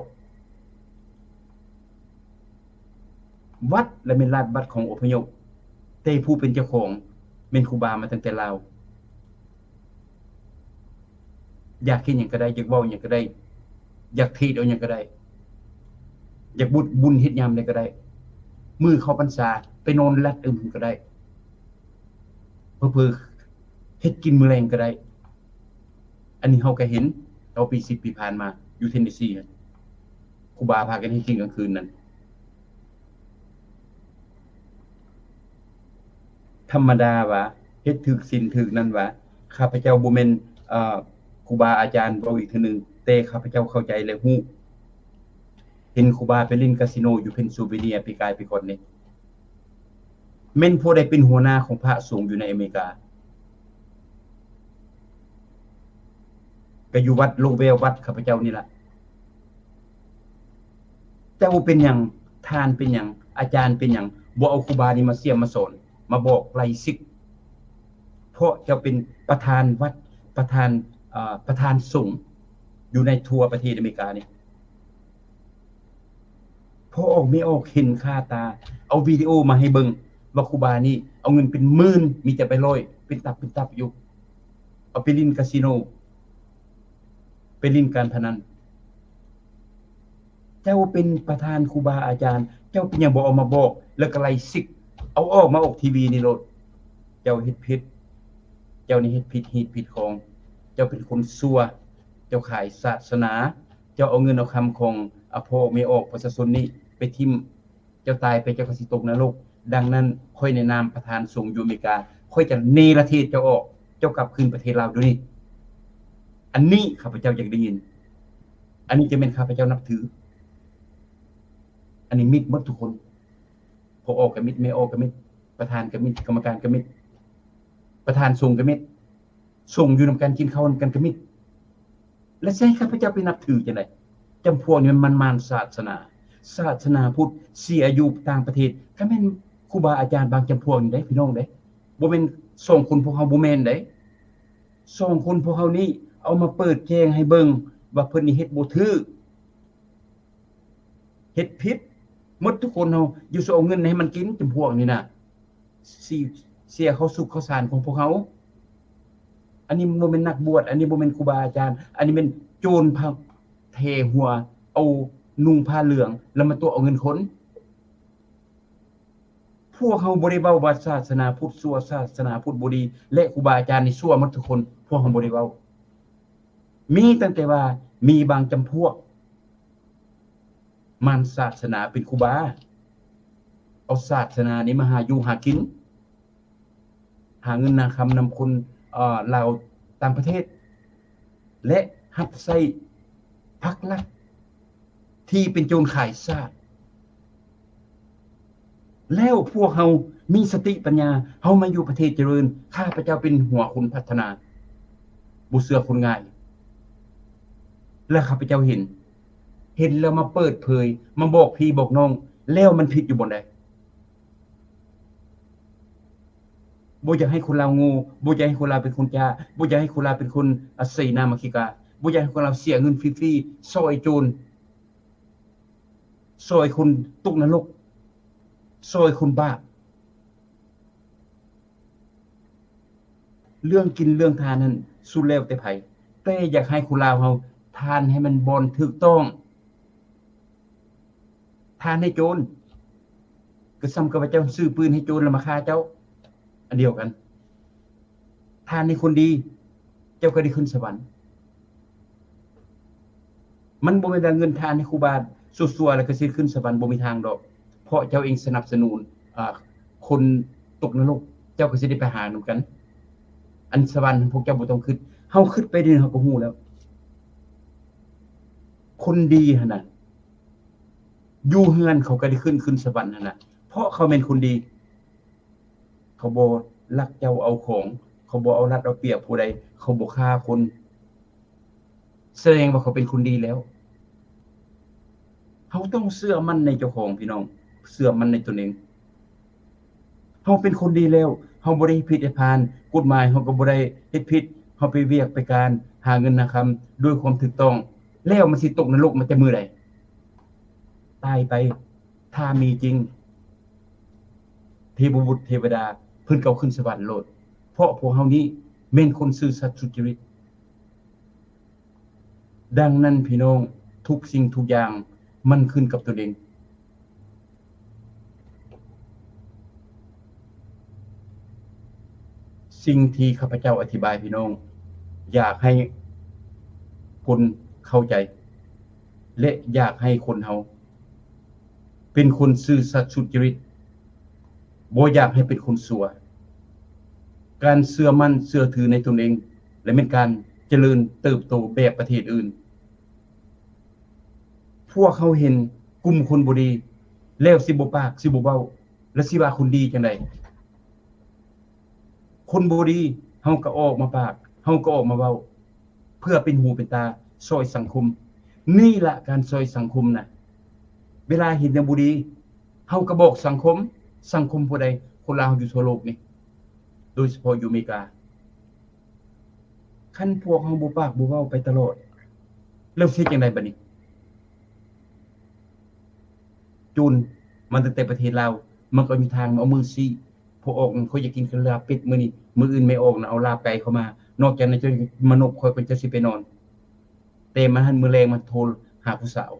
ວັດລະແມ່ນລາດບັດຂອງອົບພະຍົບ, ແຕ່ຜູ້ເປັນເຈົ້າຂອງແມ່ນຄູບາມາຕັ້ງແຕ່ລາວ. ຢາກເຮັດຫຍັງກໍໄດ້, ຢາກເວົ້າຫຍັງກໍໄດ້, ຢາກເທດເອົາຫຍັງກໍໄດ້, ຢາກບຸດບຸນເຮັດຍາມໃດກໍໄດ້, ມື້ເຂົ້າພັນສາໄປນອນລັດອື່ນກໍໄດ້, ເຜີໆເຮັດກິນມື້ແລງກໍໄດ້. ອັນນີ້ເຮົາກໍເຫັນເກົ້າປີ ສິບປີຜ່ານມາຢູ່ເທນເນຊີຫັ້ນ ຄູບາພາກັນເຮັດກິນກາງຄືນນັ້ນ. ທຳມະດາວ່າ ເຮັດຖືກສິນຖືກນັ້ນວ່າ ຂ້າພະເຈົ້າບໍ່ແມ່ນ ເອີ ຄູບາອາຈານ ເວົ້າອີກເທື່ອໜຶ່ງ, ແຕ່ຂ້າພະເຈົ້າເຂົ້າໃຈ ແລະ ຮູ້. ເຫັນຄູບາໄປຫຼິ້ນກາສິໂນຢູ່ເພນຊິລເວເນຍ ປີກາຍປີກ່ອນນີ້ ແມ່ນຜູ້ໃດເປັນຫົວໜ້າຂອງພະສົງຢູ່ໃນອາເມລິກາ? ກໍຢູ່ວັດໂລເວລ ວັດຂ້າພະເຈົ້ານີ້ລະ. ເຈົ້າເປັນຫຍັງ? ທ່ານເປັນຫຍັງ? ອາຈານເປັນຫຍັງ? ບໍ່ເອົາຄູບານີ້ມາສ່ຽມມາສອນ, ມາບອກໄລ່ສິກ. ເພາະເຈົ້າເປັນປະທານວັດ, ປະທານ, ເອີ, ປະທານສົງຢູ່ໃນທົ່ວປະເທດອາເມລິການີ້. ພໍ່ອອກແມ່ອອກເຫັນຄາຕາ, ເອົາວິດີໂອມາໃຫ້ເບິ່ງວ່າຄູບານີ້ເອົາເງິນເປັນໝື່ນ, ມີແຕ່ໃບຮ້ອຍ ເປັນຕັບເປັນຕັບຢູ່, ເອົາໄປຫຼິ້ນກາສິໂນ, ໄປຫຼິ້ນການພະນັນ. ເຈົ້າເປັນປະທານຄູບາອາຈານ, ເຈົ້າເປັນຫຍັງບໍ່ເອົາມາບອກ ແລ້ວກໍໄລ່ສິກ, ເອົາອອກມາອອກທີວີນີ້ໂລດ. ເຈົ້າເຮັດຜິດ, ເຈົ້ານີ້ເຮັດຜິດຮີດຜິດຄອງ, ເຈົ້າເປັນຄົນຊົ່ວ. ເຈົ້າຂາຍສາສະໜາ, ເຈົ້າເອົາເງິນເອົາຄຳຂອງ ອາ ພໍ່ແມ່ອອກປະຊາຊົນນີ້ໄປຖິ້ມ, ເຈົ້າຕາຍໄປເຈົ້າກໍຊິຕົກນະລົກ. ດັ່ງນັ້ນ ຂ້ອຍໃນນາມປະທານສົງຢູ່ອາເມລິກາ, ຂ້ອຍຈະເນລະເທດເຈົ້າອອກ, ເຈົ້າກັບຄືນປະເທດລາວດຽວນີ້. ອັນນີ້ຂ້າພະເຈົ້າຢາກໄດ້ຍິນ, ອັນນີ້ຈະແມ່ນຂ້າພະເຈົ້ານັບຖື. ອັນນີ້ມິດໝົດທຸກຄົນ, ພໍ່ອອກກໍມິດ, ແມ່ອອກກໍມິດ, ປະທານກໍມິດ, ກຳມະການກໍມິດ, ປະທານສົງກໍມິດ. ສົງຢູ່ນຳກັນ ກິນເຂົ້ານຳກັນກໍມິດ ແລະ ຊິໃຫ້ຂ້າພະເຈົ້າໄປນັບຖືຈັ່ງໃດ? ຈຳພວກນີ້ມັນມານສາສະໜາ, ສາສະໜາພຸດເສຍຢູ່ຕ່າງປະເທດ ກໍແມ່ນຄູບາອາຈານບາງຈຳພວກນີ້ເດ້ ພີ່ນ້ອງເດ້. ບໍ່ແມ່ນສອງຄົນພວກເຮົາ ບໍ່ແມ່ນເດ້. ສອງຄົນພວກເຮົານີ້ເອົາມາເປີດແຈ້ງໃຫ້ເບິ່ງວ່າເພິ່ນນີ້ເຮັດບໍ່ຖືກ. ເຮັດຜິດໝົດທຸກຄົນເຮົາ ຢູ່ຊອກເອົາເງິນໃຫ້ມັນກິນ ຈຳພວກນີ້ນະ ຊິເສຍເຂົ້າສຸກເຂົ້າສານຂອງພວກເຮົາ. ອັນນີ້ບໍ່ແມ່ນນັກບວດ, ອັນນີ້ບໍ່ແມ່ນຄູບາອາຈານ, ອັນນີ້ແມ່ນໂຈນພະແຖຫົວ ເອົານຸ່ງຜ້າເຫຼືອງ ແລ້ວມາຕົວະເອົາເງິນຄົນ. ພວກເຮົາບໍ່ໄດ້ເວົ້າວ່າສາສະໜາພຸດຊົ່ວ, ສາສະໜາພຸດບໍ່ດີ ແລະ ຄູບາອາຈານນີ້ຊົ່ວໝົດທຸກຄົນ, ພວກເຮົາບໍ່ໄດ້ເວົ້າ. ມີຕັ້ງແຕ່ວ່າມີບາງຈຳພວກມານສາສະໜາເປັນຄູບາ, ເອົາສາສະໜານີ້ມາຫາຢູ່ຫາກິນ, ຫາເງິນຫາຄຳນຳຄົນ ເອີ ລາວຕ່າງປະເທດ ແລະ ຮັບໃຊ້ພັກລັດ ທີ່ເປັນໂຈນຂາຍຊາດ. ແລ້ວພວກເຮົາມີສະຕິປັນຍາ, ເຮົາມາຢູ່ປະເທດຈະເລີນ, ຂ້າພະເຈົ້າເປັນຫົວຄົນພັດທະນາ, ບໍ່ເຊື່ອຄົນງ່າຍ. ແລ້ວຂ້າພະເຈົ້າເຫັນ, ເຫັນແລ້ວມາເປີດເຜີຍ, ມາບອກພີ່ບອກນ້ອງ, ແລ້ວມັນຜິດຢູ່ບ່ອນໃດ? ບໍ່ຢາກໃຫ້ຄົນລາວໂງ່, ບໍ່ຢາກໃຫ້ຄົນລາວເປັນຄົນຈ້າ, ບໍ່ຢາກໃຫ້ຄົນລາວເປັນຄົນອາໄສນາມາຄີກາ, ບໍ່ຢາກໃຫ້ຄົນລາວເສຍເງິນຟຣີໆ ຊ່ອຍໂຈນ, ຊ່ອຍຄົນຕົກນະລົກ, ຊ່ອຍຄົນບາບ. ເລື່ອງກິນເລື່ອງທານນັ້ນສຸດແລ້ວແຕ່ໃຜ, ແຕ່ຢາກໃຫ້ຄົນລາວເຮົາທານໃຫ້ມັນບ່ອນຖືກຕ້ອງ. ທານໃຫ້ໂຈນ ກໍສ່ຳກັບວ່າເຈົ້າຊື້ປືນໃຫ້ໂຈນແລ້ວມາຂ້າເຈົ້າ ອັນດຽວກັນ. ທານໃຫ້ຄົນດີ ເຈົ້າກໍໄດ້ຂຶ້ນສະຫວັນ. ມັນບໍ່ແມ່ນວ່າເງິນທານໃຫ້ຄູບາຊົ່ວໆ ແລ້ວກໍຊິຂຶ້ນສະຫວັນ, ບໍ່ມີທາງດອກ, ເພາະເຈົ້າເອງສະໜັບສະໜູນ ອາ ຄົນຕົກນະລົກ, ເຈົ້າກໍຊິໄດ້ໄປຫານຳກັນ. ອັນສະຫວັນພວກເຈົ້າບໍ່ຕ້ອງຄິດ, ເຮົາຄິດໄປເດີ ເຮົາກໍຮູ້ແລ້ວ. ຄົນດີຫັ້ນນະ ຢູ່ເຮືອນເຂົາກໍໄດ້ຂຶ້ນ ຂຶ້ນສະຫວັນຫັ້ນນະ ເພາະເຂົາແມ່ນຄົນດີ. ເຂົາບໍ່ລັກເຈົ້າເອົາຂອງ, ເຂົາບໍ່ເອົາລັດເອົາປຽບຜູ້ໃດ, ເຂົາບໍ່ຂ້າຄົນ, ສະແດງວ່າເຂົາເປັນຄົນດີແລ້ວ. ເຮົາຕ້ອງເຊື່ອໝັ້ນໃນເຈົ້າຂອງ ພີ່ນ້ອງ, ເຊື່ອໝັ້ນໃນຕົນເອງ. ເຮົາເປັນຄົນດີແລ້ວ, ເຮົາບໍ່ໄດ້ເຮັດຜິດເຮັດພານ, ກົດໝາຍເຮົາກໍບໍ່ໄດ້ເຮັດຜິດ, ເຮົາໄປວຽກໄປການ ຫາເງິນຫາຄຳດ້ວຍຄວາມຖືກຕ້ອງ, ແລ້ວມັນຊິຕົກນະລົກມາແຕ່ມື້ໃດ? ຕາຍໄປ, ຖ້າມີຈິງ, ເທວະບຸດເທວະດາເພິ່ນກໍເອົາຂຶ້ນສະຫວັນໂລດ, ເພາະພວກເຮົານີ້ແມ່ນຄົນຊື່ສັດສຸດຈະລິດ. ດັ່ງນັ້ນພີ່ນ້ອງ, ທຸກສິ່ງທຸກຢ່າງມັນຂຶ້ນກັບຕົນເອງ. ສິ່ງທີ່ຂ້າພະເຈົ້າອະທິບາຍພີ່ນ້ອງ, ຢາກໃຫ້ຄົນເຂົ້າໃຈ ແລະ ຢາກໃຫ້ຄົນເຮົາເປັນຄົນຊື່ສັດສຸດຈະລິດ, ບໍ່ຢາກໃຫ້ເປັນຄົນຊົ່ວ. ການເຊື່ອໝັ້ນເຊື່ອຖືໃນຕົນເອງ ແລະ ແມ່ນການຈະເລີນເຕີບໂຕແບບປະເທດອື່ນ. ພວກເຮົາເຫັນກຸ່ມຄົນບໍ່ດີ ແລ້ວຊິບໍ່ປາກ ຊິບໍ່ເວົ້າ ແລ້ວຊິວ່າຄົນດີຈັ່ງໃດ? ຄົນບໍ່ດີ ເຮົາກໍອອກມາປາກ ເຮົາກໍອອກມາເວົ້າ ເພື່ອເປັນຫູເປັນຕາຊ່ອຍສັງຄົມ. ນີ້ລະການຊ່ອຍສັງຄົມນະ. ເວລາເຫັນແນວບໍ່ດີ ເຮົາກໍບອກສັງຄົມ. ສັງຄົມຜູ້ໃດ? ຄົນລາວຢູ່ທົ່ວໂລກນີ້ ໂດຍສະເພາະຢູ່ອາເມລິກາ. ຄັນພວກເຮົາບໍ່ປາກບໍ່ເວົ້າໄປຕະຫຼອດ ແລ້ວເຮັດຈັ່ງໃດບັດນີ້? ໂຈນມາຕັ້ງແຕ່ປະເທດລາວ ມັນກໍມີທາງມາເອົາມືຊີ້. ພໍອອກ ຂ້ອຍຢາກກິນລາບເປັດມື້ນີ້, ມື້ອື່ນແມ່ອອກນະເອົາລາບໄກ່ເຂົ້າມາ. ນອກຈາກນັ້ນ ເຈົ້າມານົບຂ້ອຍ ເພິ່ນເຈົ້າຊິໄປນອນ. ແຕ່ມາຫັ້ນ ມື້ແລງມາໂທຫາຜູ້ສາວ,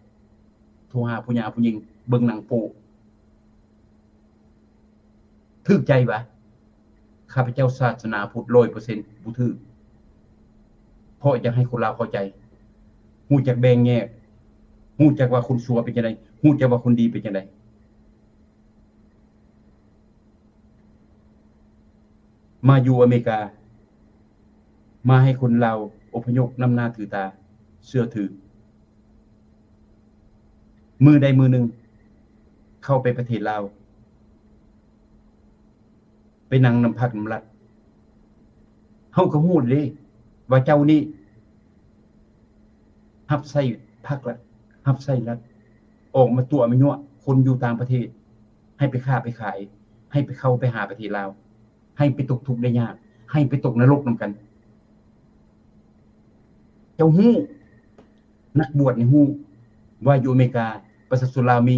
ໂທຫາຜູ້ຍາຜູ້ຍິງ ເບິ່ງໜັງໂປ້. ຖືກໃຈຫວາ? ຂ້າພະເຈົ້າສາສະໜາພຸດຮ້ອຍເປີເຊັນ ບໍ່ຖືກ, ເພາະຢາກໃຫ້ຄົນລາວເຂົ້າໃຈ. ຮູ້ຈັກແບ່ງແຍກ, ຮູ້ຈັກວ່າຄົນຊົ່ວເປັນຈັ່ງໃດ, ຮູ້ຈັກວ່າຄົນດີເປັນຈັ່ງໃດ. ມາຢູ່ອາເມລິກາ, ມາໃຫ້ຄົນລາວອົບພະຍົບນຳໜ້າຖືຕາ, ເຊື່ອຖື. ມື້ໃດມື້ໜຶ່ງເຂົ້າໄປປະເທດລາວ, ໄປນັ່ງນຳພັກນຳລັດ, ເຮົາກໍຮູ້ເດ້ວ່າເຈົ້ານີ້ຮັບໃຊ້ພັກລັດ, ຮັບໃຊ້ລັດ, ອອກມາຕົວະມາຍົວະຄົນຢູ່ຕ່າງປະເທດ ໃຫ້ໄປຄ້າໄປຂາຍ, ໃຫ້ໄປເຂົ້າໄປຫາປະເທດລາວ, ໃຫ້ໄປຕົກທຸກໄດ້ຍາກ, ໃຫ້ໄປຕົກນະລົກນຳກັນ. ເຈົ້າຮູ້, ນັກບວດນີ້ຮູ້ວ່າຢູ່ອາເມລິກາປະຊາຊົນລາວມີ,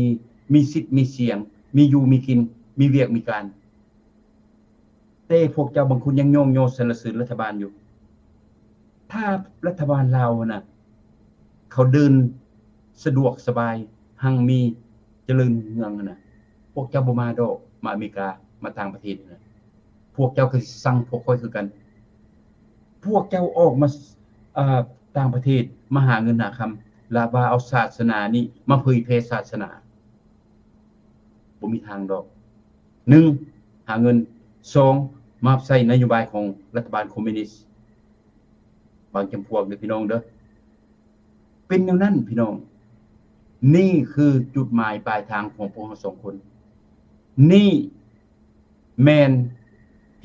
ມີສິດມີສຽງ, ມີຢູ່ມີກິນ, ມີວຽກມີການ. ແຕ່ພວກເຈົ້າບາງຄົນຍັງຍ້ອງຍໍສັນລະເສີນລັດຖະບານຢູ່. ຖ້າລັດຖະບານລາວຫັ້ນນະ ເຂົາເດີນສະດວກສະບາຍ, ຮັ່ງມີ, ຈະເລີນຮຸ່ງເຮືອງຫັ້ນນະ, ພວກເຈົ້າບໍ່ມາດອກ, ມາອາເມລິກາ, ມາຕ່າງປະເທດຫັ້ນນະ, ພວກເຈົ້າກໍຊິຊັງພວກຂ້ອຍຄືກັນ. ພວກເຈົ້າອອກມາ, ເອີ, ຕ່າງປະເທດ, ມາຫາເງິນຫາຄຳ, ລະວ່າເອົາສາສະໜານີ້ມາເຜີຍແຜ່ສາສະໜາ. ບໍ່ມີທາງດອກ. ໜຶ່ງ ຫາເງິນ, ສອງ ມາຮັບໃຊ້ນະໂຍບາຍຂອງລັດຖະບານຄອມມິວນິດ. ບາງຈຳພວກເດີພີ່ນ້ອງເດີ, ເປັນແນວນັ້ນພີ່ນ້ອງ. ນີ້ຄືຈຸດໝາຍປາຍທາງຂອງພວກເຮົາສອງຄົນ. ນີ້ແມ່ນ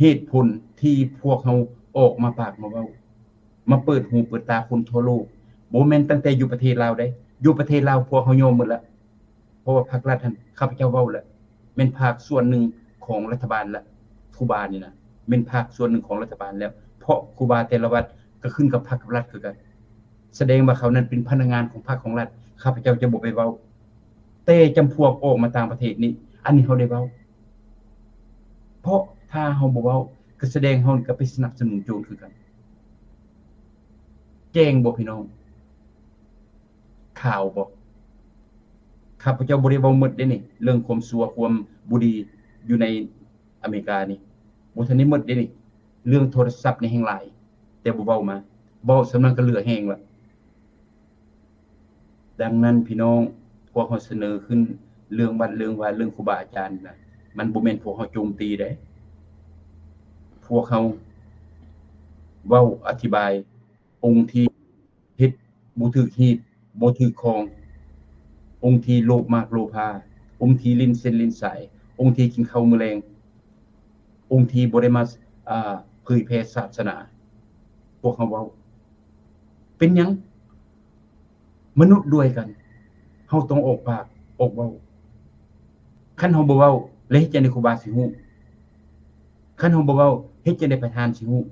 ເຫດຜົນທີ່ພວກເຮົາອອກມາປາກມາເວົ້າ, ມາເປີດຫູເປີດຕາຄົນທົ່ວໂລກ. ບໍ່ແມ່ນຕັ້ງແຕ່ຢູ່ປະເທດລາວເດ້, ຢູ່ປະເທດລາວພວກເຮົາຍອມໝົດລະ. ເພາະວ່າພັກລັດຫັ້ນ ຂ້າພະເຈົ້າເວົ້າແລ້ວ, ແມ່ນພາກສ່ວນໜຶ່ງຂອງລັດຖະບານລະ. ຄູບານີ້ນະ ແມ່ນພາກສ່ວນໜຶ່ງຂອງລັດຖະບານແລ້ວ, ເພາະຄູບາແຕ່ລະວັດກໍຂຶ້ນກັບພັກກັບລັດຄືກັນ. ສະແດງວ່າເຂົານັ້ນເປັນພະນັກງານຂອງພັກຂອງລັດ, ຂ້າພະເຈົ້າຈະບໍ່ໄປເວົ້າ. ແຕ່ຈຳພວກອອກມາຕ່າງປະເທດນີ້, ອັນນີ້ເຮົາໄດ້ເວົ້າ. ເພາະຖ້າເຮົາບໍ່ເວົ້າ, ກໍສະແດງເຮົານີ້ກໍໄປສະໜັບສະໜູນໂຈນຄືກັນ. ແຈ້ງບໍ່ພີ່ນ້ອງ? ຂ່າວບໍ່? ຂ້າພະເຈົ້າບໍ່ໄດ້ເວົ້າໝົດເດ້ນີ້, ເລື່ອງຄວາມຊົ່ວຄວາມບໍ່ດີຢູ່ໃນອາເມລິການີ້ ບໍ່ທັນໄດ້ໝົດເດ້ນີ້. ເລື່ອງໂທລະສັບນີ້ແຮ່ງຫຼາຍ, ແຕ່ບໍ່ເວົ້າມາ, ເວົ້າສ່ຳນັ້ນກໍເຫຼືອແຮງລະ. ດັ່ງນັ້ນພີ່ນ້ອງ, ພວກເຮົາສະເໜີຂຶ້ນເລື່ອງວັດເລື່ອງວາ ເລື່ອງຄູບາອາຈານນະ, ມັນບໍ່ແມ່ນພວກເຮົາໂຈມຕີເດ້. ພວກເຮົາເວົ້າອະທິບາຍ ອົງທີ່ເຮັດບໍ່ຖືກຮີດ ບໍ່ຖືກຄອງ, ອົງທີ່ໂລບມາກໂລພາ, ອົງທີ່ຫຼິ້ນເສັ້ນຫຼິ້ນສາຍ, ອົງທີ່ກິນເຂົ້າມື້ແລງ, ອົງທີ່ບໍ່ໄດ້ມາ, ອາ, ເຜີຍແຜ່ສາສະໜາ. ພວກເຮົາເວົ້າ, ເປັນຫຍັງ? ມະນຸດດ້ວຍກັນ, ເຮົາຕ້ອງອອກປາກອອກເວົ້າ. ຄັນເຮົາບໍ່ເວົ້າ, ແລ້ວເຮັດຈັ່ງໃດຄູບາຊິຮູ້? ຄັນເຮົາບໍ່ເວົ້າ, ເຮັດຈັ່ງໃດປະທານຊິຮູ້?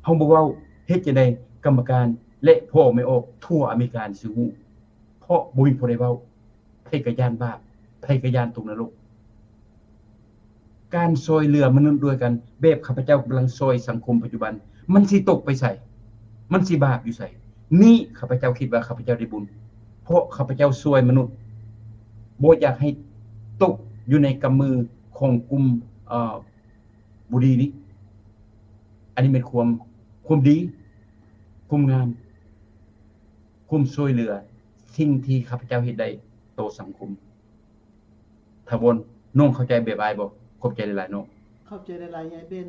ເຮົາບໍ່ເວົ້າ, ເຮັດຈັ່ງໃດກຳມະການ ແລະ ພໍ່ແມ່ອອກທົ່ວອາເມລິກາຊິຮູ້? ເພາະບໍ່ມີຜູ້ໃດເວົ້າ. ໃຜກໍຢ້ານບາບ, ໃຜກໍຢ້ານຕົກນະລົກ. ການຊ່ອຍເຫຼືອມະນຸດດ້ວຍກັນ ແບບຂ້າພະເຈົ້າກຳລັງຊ່ອຍສັງຄົມປັດຈຸບັນ, ມັນຊິຕົກໄປໃສ? ມັນຊິບາບຢູ່ໃສ? ນີ້ຂ້າພະເຈົ້າຄິດວ່າຂ້າພະເຈົ້າໄດ້ບຸນ, ເພາະຂ້າພະເຈົ້າຊ່ວຍມະນຸດ, ບໍ່ຢາກໃຫ້ຕົກຢູ່ໃນກຳມືຂອງກຸ່ມ, ເອີ, ບໍ່ດີນີ້. ອັນນີ້ແມ່ນຄວາມ, ຄວາມດີ, ຄວາມງາມ, ຄວາມຊ່ວຍເຫຼືອ, ສິ່ງທີ່ຂ້າພະເຈົ້າເຮັດໄດ້ຕໍ່ສັງຄົມ. ຖາວອນ, ນ້ອງເຂົ້າໃຈແບບອ້າຍບໍ່? ຂອບໃຈຫຼາຍໆ ນ້ອງ. ຂອບໃຈຫຼາຍໆ ຍາຍເບັນ.